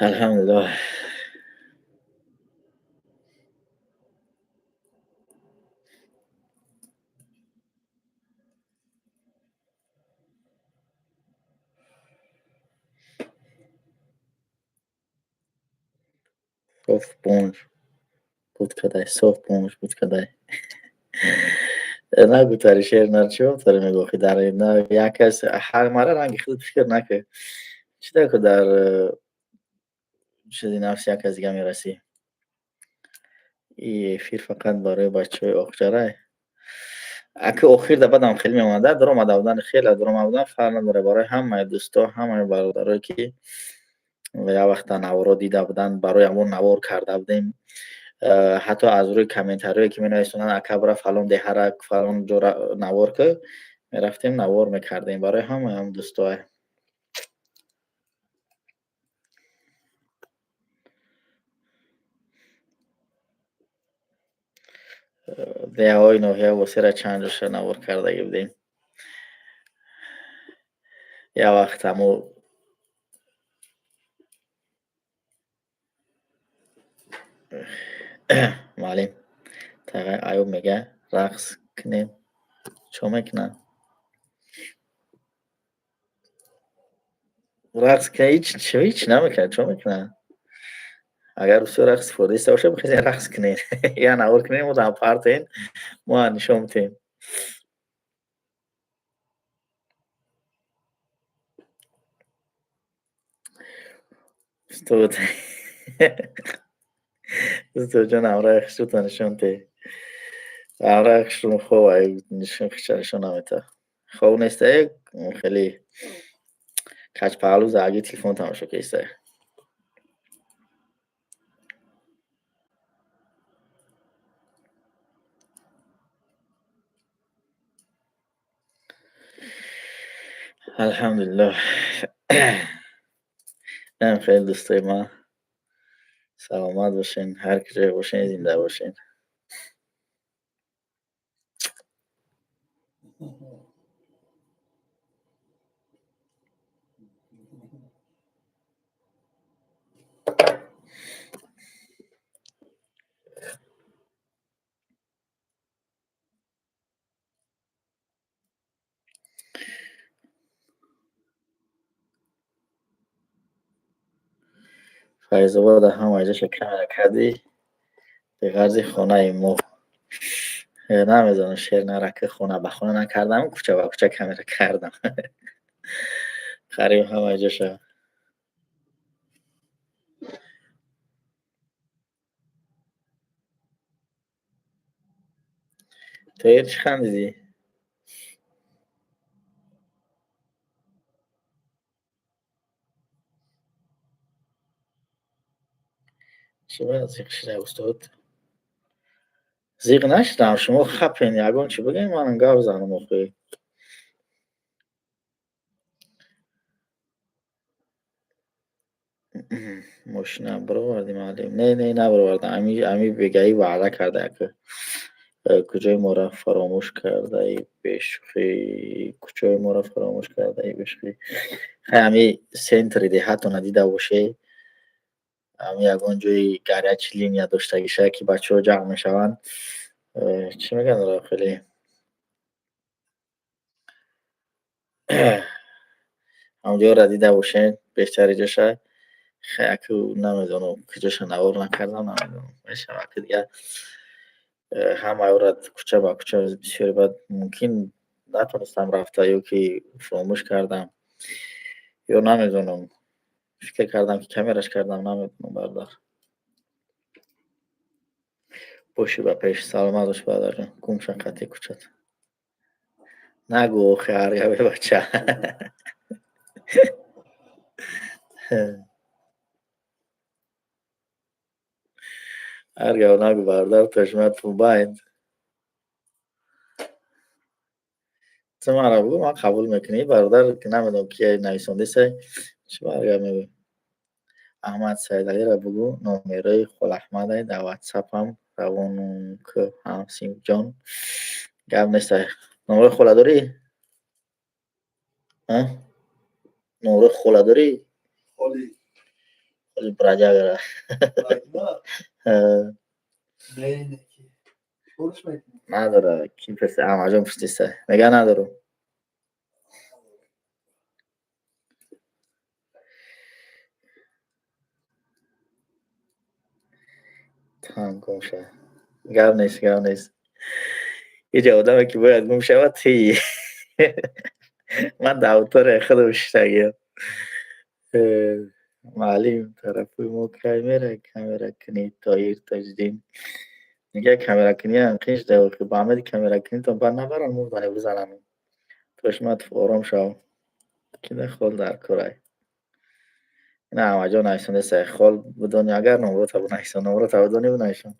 Алҳамдулиллоҳ. Соф бомж буд кадай, соф бомж буд кадай. Нагӯ тари шер нар чӣ тари мегӯхӣ дар як кас ҳар мара ранги худ фикр накун. Чӣ даку дар чизи нафси як кас дига мерасӣ. И эфир фақат барои бачаҳои Оқҷарай. Аки охир да бадам хеле мемонада, даромада будан, хеле даромада будан фарқ надорад барои ҳамаи дӯсто, ҳамаи бародарое ки як вақта наворо дида буданд, барои ҳамон навор карда будем. Ҳатто аз рӯи комментариое ки менависонанд, ака бара фалон деҳара, фалон ҷора навор ки мерафтем, навор мекардем барои ҳамаи ҳам дӯстоа. Деҳаҳои ноҳия Восера чанд ҷоша навор кардагӣ будем. Як вақт ҳамо муаллим тағай Аюб мега рақс кунем. Чо мекунам? Рақс кунем, ҳеҷ намекунад, чо мекунад? Агар бисёр рақс истифода бошад, бихезем рақс кунем. Я навор кунем, мо дар партем, мо нишон медиҳем. Устод Устодҷон ҳамроҳи хушрӯтон нишон деҳ. Ҳамроҳи хушрӯм хоб нишон хича нишон намедиҳад. Хоб нестае, хеле каҷпаҳлӯ заги телефон тамошо кистае. Алҳамдулиллоҳ. Инам хеле дӯстои ман. Саломат бошен, ҳар куҷое бошен, зинда бошен. Файзобода ҳама ҷоша камера кардӣ, беғарзи хонаи мо. Намедонам, шер нарака, хона ба хона накардам, кӯча ба кӯча камера кардам. Қариб ҳама ҷоша. Тоир, чӣ хандидӣ? Чӣ бояд зиқ шуда, устод? Зиқ нашудам, шумо хапен, ягон чӣ бигӯем, манам гап занам охӣ. Мошина бировардӣ, маълим? Не, не, набировардам. Ами бегаӣ ваъда карда яке. Куҷои моро фаромӯш кардаи бешӯхӣ? Куҷои моро фаромӯш кардаи бешӯхӣ? Хай, ами центри деҳатона дида бошед, ами ягон ҷои горячий линия доштагиша, ки бачаҳо ҷамъ мешаванд. Чӣ мегӯянд ора хеле? Ҳамҷоро дида бошед, бештари ҷоша. Хай, аку намедонам, куҷоша навор накардам, намедонам. Мешавад, аку дигар ҳамаи ора кӯча ба кӯча бисёре баъд мумкин натонистам рафта ё ки фаромӯш кардам. Ё намедонам. Фикр кардам, ки камераш кардам, намедонам, бародар. Бошӣ ба пеш, саломат бош, бародарҷон. Гум ша қати кӯчат. Нагӯ охи ҳар гапе, бача. Ҳар гап нагӯ, бародар, Тошмат Мубайд. Ту маро бугӯ, ман қабул мекунӣ, бародар, намедонам кия нависондесай, чӣ ба ҳар гап мегӯӣ. Аҳмад Саидалиро бугӯ, номерои Холаҳмадай дар ватсапам равонум ку, ҳамсинфҷон. Гап нестай. Номерои хола дорӣ? А? Номерои хола дорӣ? Холи. Холи бродягара. Брагма? Не, не, ки. Фурӯш мекунӣ? Надора, ки пурси, Аҳмадҷон пурсиса. Мега надорам. Там гум шава. Гап нест, гап нест. Иҷа одаме, ки бояд гум шавад, тии. Ман дар аудиторияи худам шиштагиам. Маълим, тарафи мо кай мера камеракунӣ, Тоҳир Тоҷиддин. Мега камеракуниам қин шуда, охи ба ҳамаи камеракунитон баъд набаранд мурдане бизананд. Тошматов, ором шав. Кида хол дар корай. Ина Аҳмадҷон нависондесай, хол бидонӣ агар номрота бинависон, номрота бидонӣ бинависон.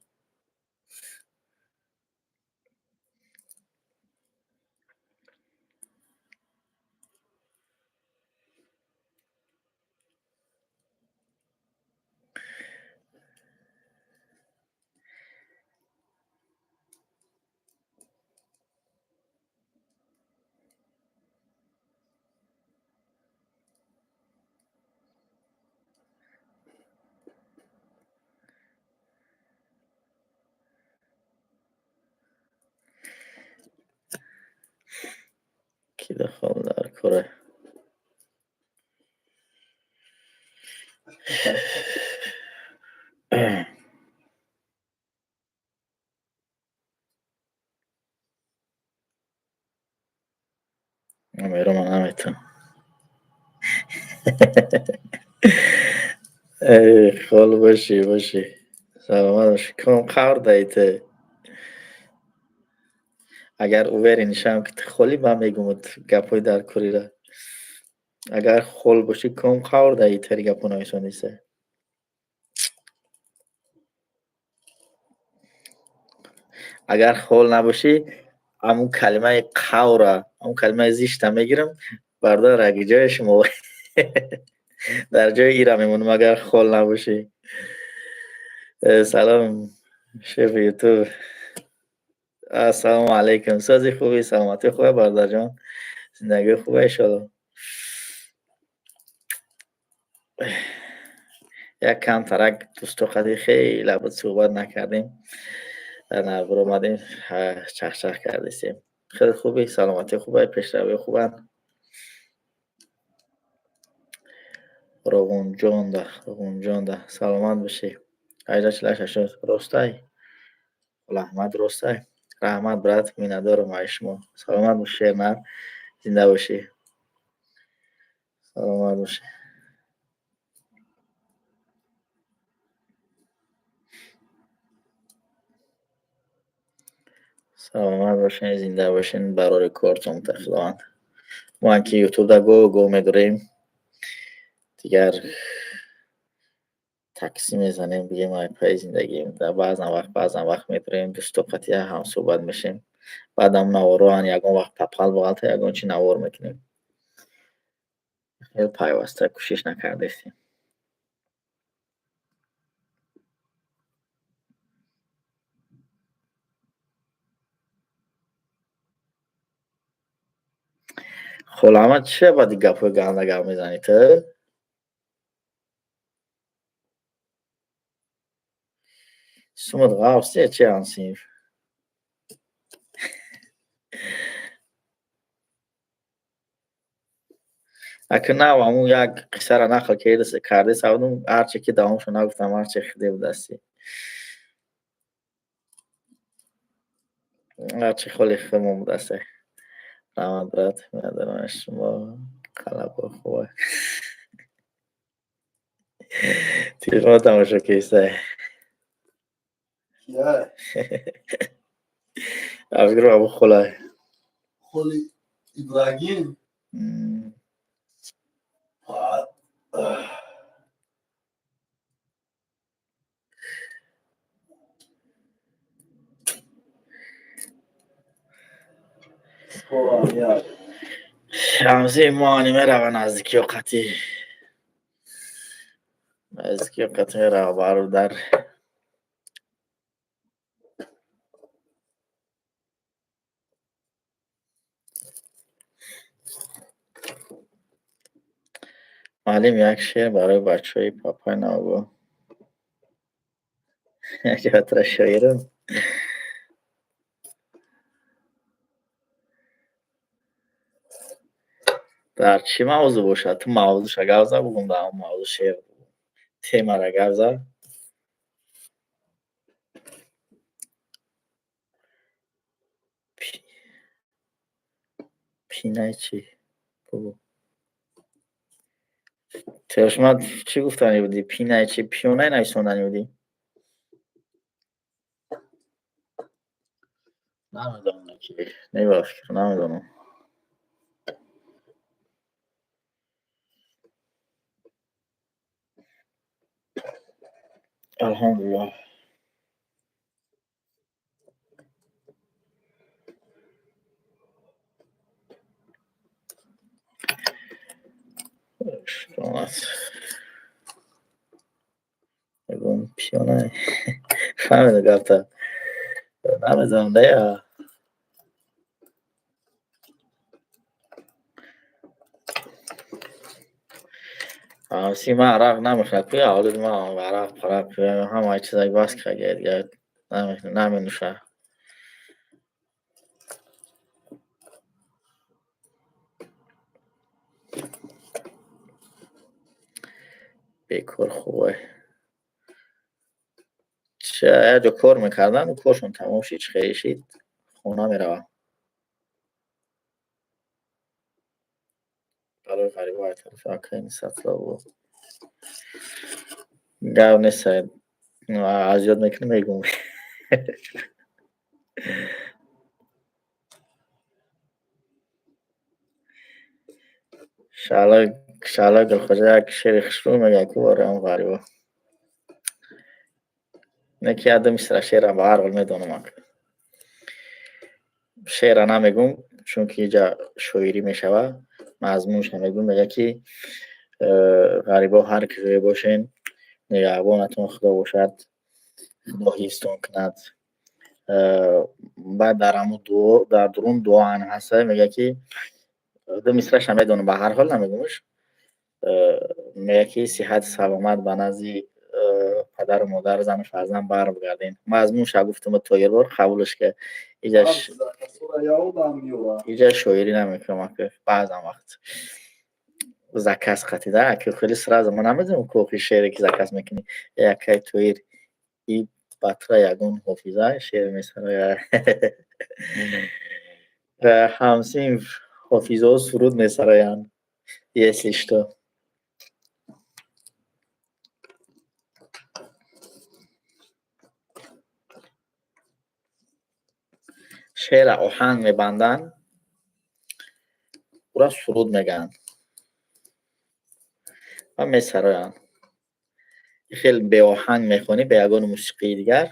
Кида хол дар корай. Номеро ман наметавонам. Эй, хол бошӣ, бошӣ. Саломат бошӣ. Ком қавр даи ту. Агар уверен шавам, ки ту холӣ, ман мегӯм гапҳои дар корира. Агар хол бошӣ, ком қавр даи тари гапҳо нависондиса. Агар хол набошӣ, ҳамун калимаи қавра, ҳамун калимаи зишта мегирам, Бародар, аги ҷои шумо дар ҷои ира мемонам, агар хол набошӣ. Салом, шефи Ютуб. Ассалому алайкум. Сози хуби, саломатӣ хубе, бародарҷон? Зиндагӣ хубе, иншоалло. Як камтарак дӯсто қади хеле буд суҳбат накардем. Баромадем, чахчах кардистем. Хеле хуби, саломатӣ хубе, пешравӣ хубанд. Роғунҷонда, Роғунҷонда, саломат бошӣ. 1848 ростай? Аҳмад ростай? Раҳмат, брат, миннатдорам аз шумо. Саломат бошӣ, шернар, зинда бошӣ. Саломат бошӣ. Саломат бошед, зинда бошед, барори кортон Худованд. Мо ки Ютубда гоҳ гоҳ медорем, дигар такси мезанем, бигем ай пайи зиндагием. Баъзан вақт медорем, дӯсто қатъия ҳамсӯҳбат мешем. Баъдам навороан ягон вақт папал бағалта ягон чи навор мекунем. Хеле пайваста кӯшиш накардастем. Холама, чия баъди гапҳои ганда гап мезанӣ ту? Сумат ғафс чи ансинф? Ака нав ҳамун як қиссаро нақл кардеса будум, ҳарче ки давомшо нагуфтам, ҳарче хиде будасти. Ҳарчи холи худмон будасте. Раҳмат, брат, миннатдорам аз шумо. Қалабо хуба. Телефон тамошо кистай. Кия? Афикру абу холай. Холи Ибрагим? Баъд скоро як. Шамси мо мерава наздикиё қатӣ. Наздикиё қатӣ мерава, бародар. Муаллим, як шеър барои бачаҳои папай нав. Як шоирам. Дар чӣ мавзӯъ бошад? Ту мавзӯъша гап зан, бугум дар ҳамон мавзӯъ шеър. Темара гап зан. Пинай чӣ? Бугӯ. Шума чӣ гуфтанӣ будӣ? Пинай чӣ? Пиёнай нависонданӣ будӣ? Намедонам ки. Не, ба фикр намедонам. Алҳамдулиллоҳ. Шукронат. Ягон пиёнай. Фаҳмида гапта. Намедонам, да. Ҳамси ман арақ намехӯрам. Куя авлоди ман арақ парақ ҳамаи чизай бас карда, дигар наменӯшам. Бекор хубе. Ча як ҷо кор мекардам, коршон тамом шид, чӣ хеле шид, хона меравам. Барои ғарибо ай тарафи акай Нисатулло буд. Гап нест, азёд мекунӣ, мегӯм. Шаҳло, Шаҳло Гулхоҷа як шеъри хушрӯ мегӯяд ку барои он ғарибо. Не ки як ду мисра шеърам ба ҳар ҳол медонам ака. Шеъра намегӯм, чунки иҷа шоирӣ мешавад. Мазмунша мегӯ, мега ки ғарибо ҳар киҷое бошен, нигаҳбонатон Худо бошад, Худо ҳифзтон кунад. Баъд дар ҳамун дуо, дар дурун дуо ан ҳаста, мега ки ду мисраша медонам, ба ҳар ҳол намегӯмш. Мега ки сиҳату саломат ба назди падару модар, зану фарзанд баргарден. Мазмунша гуфтам Тоирбор, қабулш ка. Иҷа шоирӣ намекунам, ака, баъзан вақт заказ қатида, ака, хеле сразу ман намедонам кохи шеъре ки заказ мекунӣ. Якай Тоир и батра ягон ҳофиза шеър месарояд. Ҳамсинф ҳофизаҳо суруд месароянд, если что. Шеъра оҳанг мебанданд, ура суруд мегӯянд ва месароянд. Хеле беоҳанг мехонӣ, бе ягон мусиқии дигар,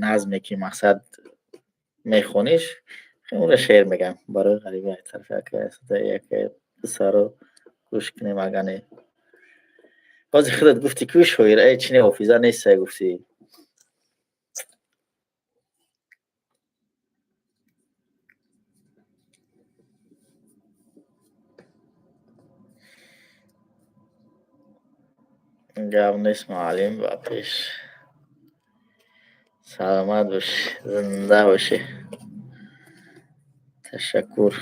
назме ки мақсад мехониш, ура шеър мегӯям. Барои ғариби як тараф яке саро гӯш кунем, агар не. Ҳозир худат гуфтӣ ки шоир, э чӣ не, ҳофиза нестае гуфтӣ. Гап нест, муаллим, ба пеш. Саломат бошӣ, зинда бошӣ. Ташаккур.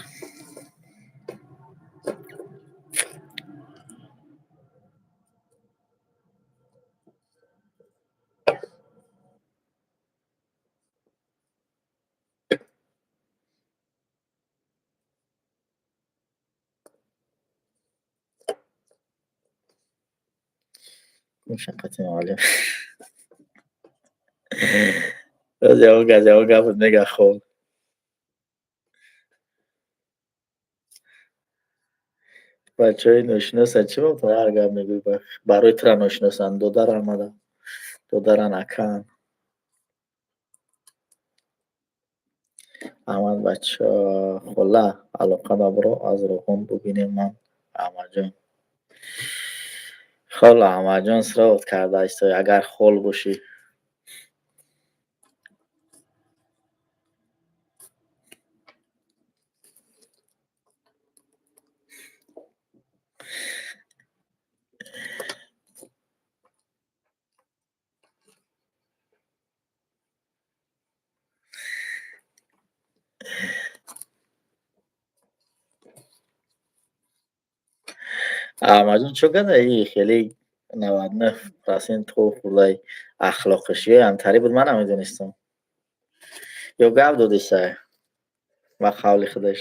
Мушаққати муаллим. Боз ягон кас ягон гапат мега хол. Бачаҳои ношиноса чӣ бо ҳар гап мегӯӣ, барои тура ношиносанд, додаран мада, додаран, акаан. Аҳмад бача хола алоқа бро аз Роғун бубинем ман Аҳмадҷон. Хол Аҳмадҷон суроғ карда истои, агар хол бошӣ. Аҳмадҷон чӣ карда? И хеле 99% то хурдай ахлоқиш ё ҳамтари буд, ман намедонистам. Ё гап додисай ба қавли худаш.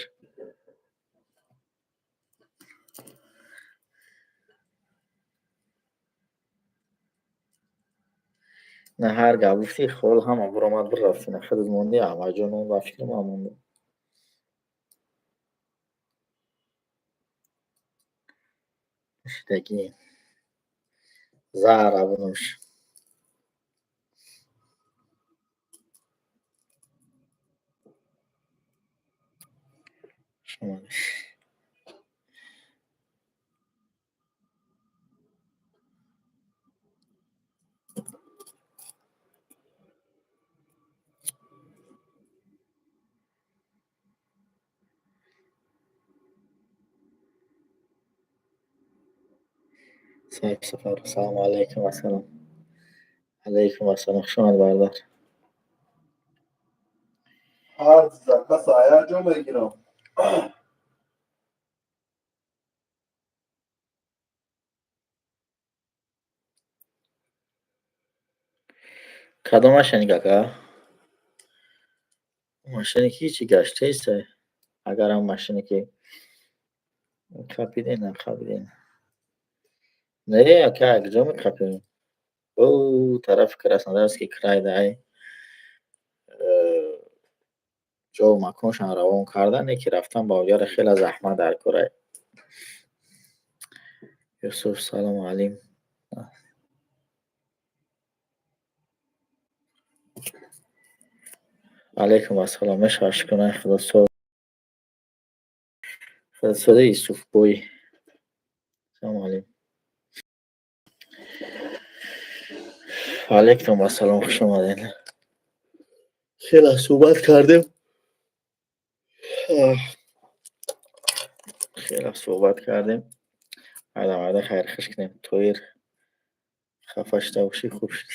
На ҳар гап гуфтӣ, хол ҳама буромад бирафти, на худат мондӣ, Аҳмадҷон ба фикри ман монда. Нӯшидагӣ. Заҳра бинӯш. Хуш омадед. Сайф Сафар, салому алайкум ассалом. Алайкум ассалом, хуш омад бародар. Ҳар заказ ая ҷо мегирам. Кадом машиник ака? Машине ки ҳичи гаштаистай. Агар ҳам машине ки қапиден, нақапиден. Не, ака, куҷо меқапем? О, тарафи Краснодарский край дай. Ҷову маконшон равон кардан, не ки рафтан ба оҷара хеле заҳмат дар корай. Юсуф, салому алим. Алейкум ассалом. Мешавад, шукронаи Худо соз. Худо Юсуфбой. Салому алейкум. Алейкум ассалом, хуш омадед. Хеле суҳбат кардем. Хеле суҳбат кардем. Айда майда хайр хуш кунем. Тоир хафа шуда бошӣ, хуб шуд.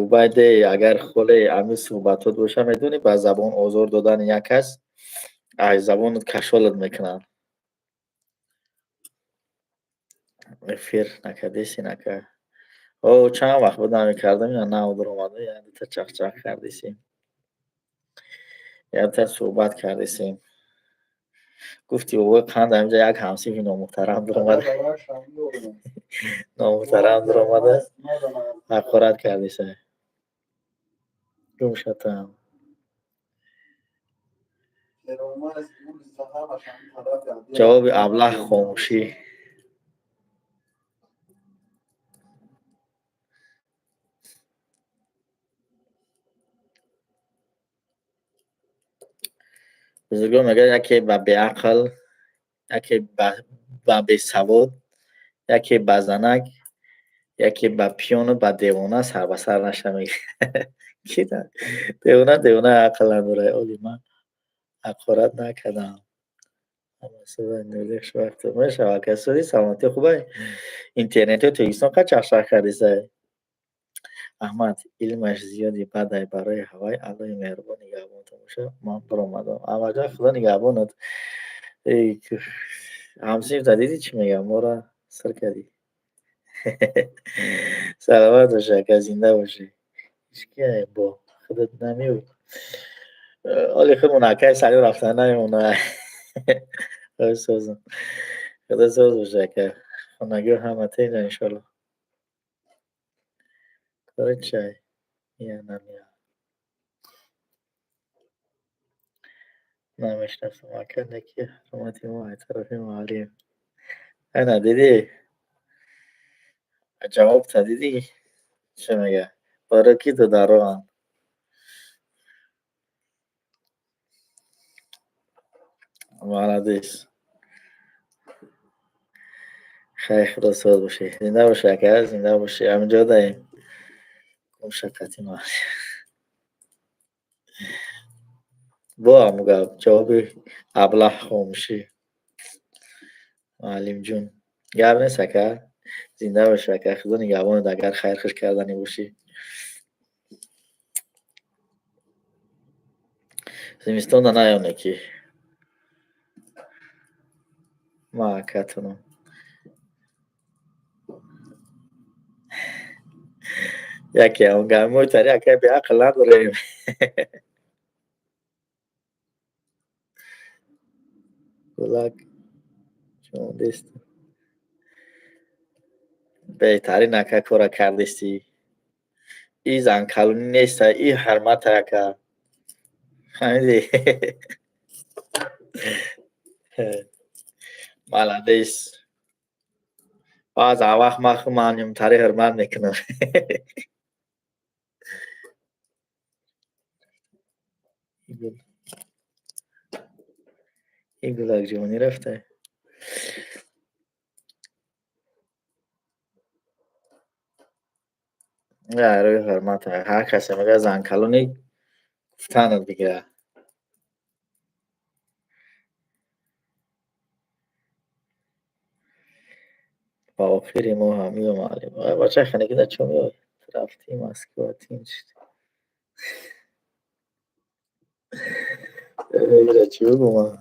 Убайде, агар холе ҳамин суҳбатот боша, медонӣ, ба забон озор додани як кас аз забонат кашолат мекунанд. Эфир накардеси, нака. О, чанд вақт буд намекардам, ина нав дуромада, як дута чақчақ кардесем. Як дута суҳбат кардесем. Гуфти бобои қанд, ҳаминҷа як ҳамсинфи номуҳтарам дуромада. Номуҳтарам дуромада, ҳақорат кардеса. Гум шудам. Ҷавоби аблаҳ хомӯшӣ. Бузургон мегӯяд, яке ба беақл, яке ба бесавод, яке ба занак, яке ба пиёну ба девона сар ба сар наша, мегӯяд. Ки девона, девона ақл надорад. Оли ман ҳақорат накардам. Мешавад, касоди саломатӣ хубай. Интернетҳои Тоҷикистон қад чақчақ кардисай. Аҳмад, илмаш зиёди бадай барои ҳавай. Аллоҳи меҳрубон нигаҳбонатон бошад. Ман биромадам. Аҳмадҷон, Худо нигаҳбонат. Ҳамсинфта дидӣ, чӣ мегӯям? Моро сир кардӣ. Саломат бошӣ, ака, зинда бошӣ. Ҳеҷ бо худат намеоӣ. Оли худмон акаи Салим рафтан намемонад. Созам. Худо соз бошӣ, ака. Хонагиҳо ҳама тинҷ, иншоалло. Кори чай? Я намея. Намешинасам, ака, неки ҳурмати мо аз тарафи муаллим. Ана дидӣ? Ҷавобта дидӣ? Чӣ мегӯяд? Барои ки дудароанд? Молодец. Хайр, Худо соз бошӣ. Зинда бошӣ, ака, зинда бошӣ. Ҳаминҷо даем. Гум шафқати ман. Бо ҳамун гап, ҷавоби аблаҳ хомӯшӣ. Муаллимҷун. Гап нест, ака. Зинда бошӣ, ака. Худо нигаҳбонат, агар хайрхуш карданӣ бошӣ. Зимистонда наёне ки. Ман акатонам. Яке ҳамун гап, мо тари акаи беақл надорем. Гулак ҷондест. Беҳтарин, ака, кора кардистӣ. И занкалонӣ неста, и ҳурмата, ака. Фаҳмидӣ? Молодец. Баъзан вақт ман худам нимтари ҳурмат мекунам. И гулакҷонӣ рафта. Рӯи ҳурмат ҳар касе мегӯяд занкалонӣ, гуфтанат бигирад. Ба охири моҳ меоям, муаллим. Бача, ханагида чо меоӣ? Рафтӣ Москва, тинч. Ира чӣ бигӯм ман?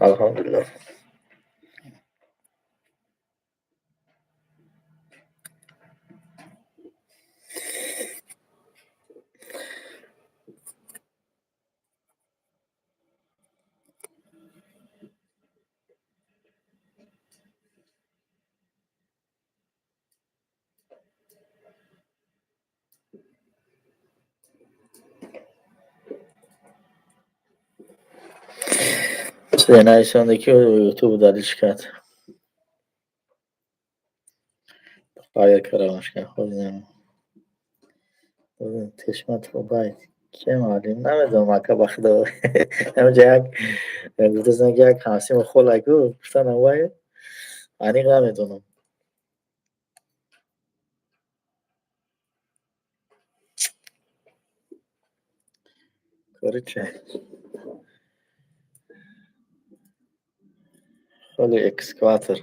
Алҳамдулиллоҳ. Чизе нависонде, ки ютуб удалить кард. Проверка равонаш кард. Тешмат байт. Ке муаллим? Намедонам, ака, ба худо. Ҳамҷа як гуфтасан, ки як ҳамсимо холайку гуфтанам, вай аниқ намедонам. Короче, холи экскаватор.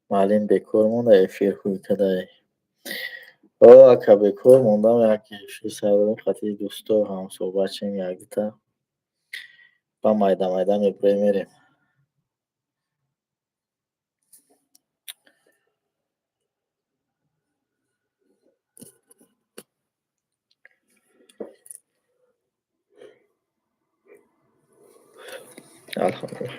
Муаллим бекор монда, эфир ҳуй кадай. О, ака, бекор мондам, як эфир сар додем, хати дӯсто ҳамсӯҳбат шем якдита. Ба майда майда мебурем, мерем. Алҳамдулиллаҳ.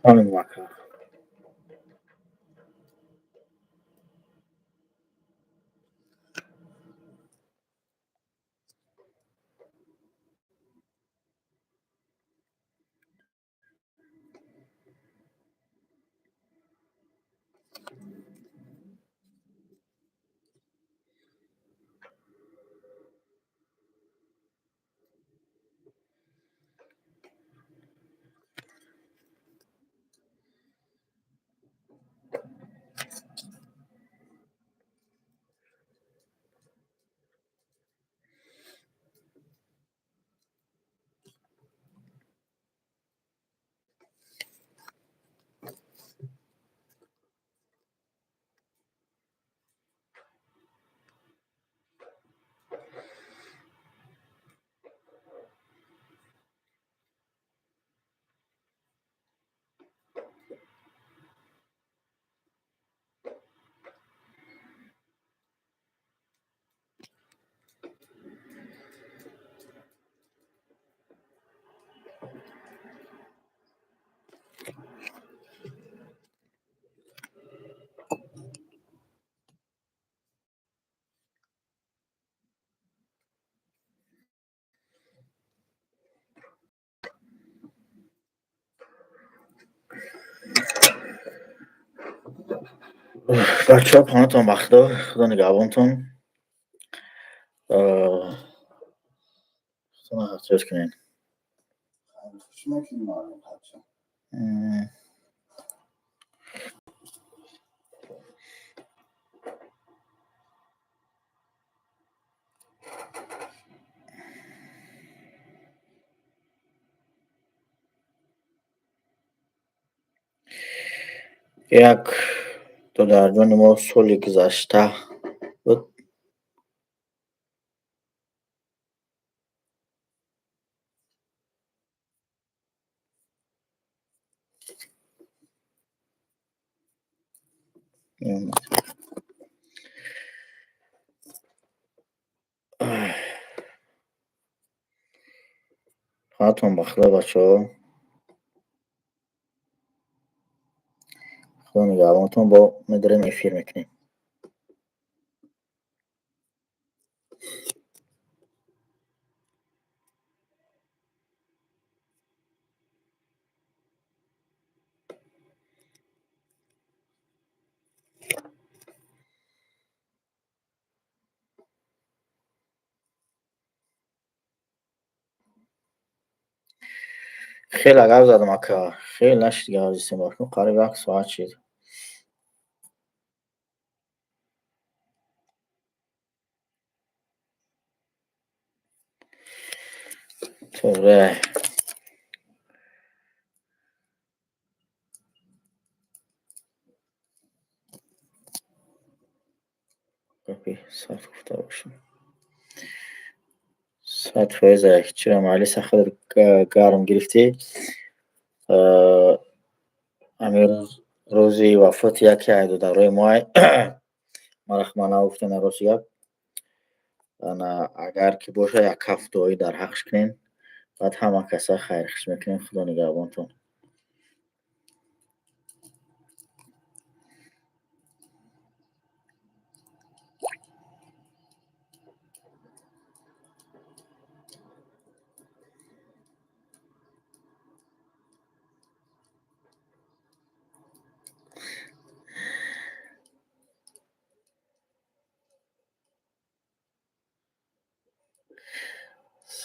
Ҳамин вака. Бачаҳо, паноҳтон ба Худо, Худо нигаҳбонтон. Худтонро эҳтиёт кунед. Хуш мекунӣ, муаллим, ҳатто. Як додарҷони мо соли гузашта буд. Ҳаатон ба Худо, бачаҳо. Худо нигаҳбонтон, бо медорем эфир мекунем. Хеле гап задам, ака. Хеле нашид гап зистем, бахшум қариб як соат шид. Тоғре. Гапи сахт гуфта бошам. 100% чиро маҷлиса худат гарм гирифтӣ. Ҳамин рӯзи вафоти яке аз додарои мо мара ман нагуфтем, рости гап. Агар ки боша, як ҳафт дуоӣ дар ҳаққш кунем, баъд ҳама каса хайрхуш мекунем. Худо нигаҳбонтон.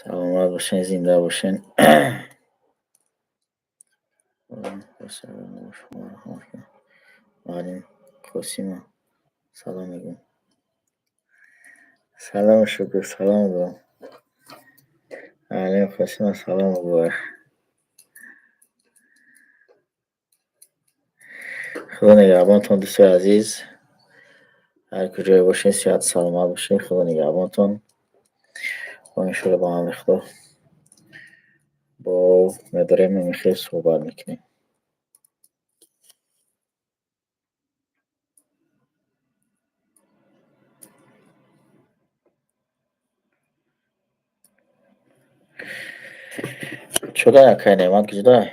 Саломат бошен, зинда бошен. Муаллим Қосима салом мегӯм. Салом, шукр, салом гӯ. Муаллим Қосима салом гӯ. Худо нигаҳбонтон, дӯстои азиз. Ҳар куҷое бошед, сиҳату саломат бошед. Худо нигаҳбонтон. Бо иншоалло, ба амри Худо, бо медорем, хел суҳбат мекунем. Чудай, акай Неъмат, куҷодай?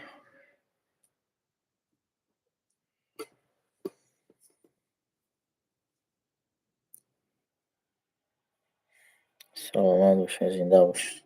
Саломат бошед, зинда бошед.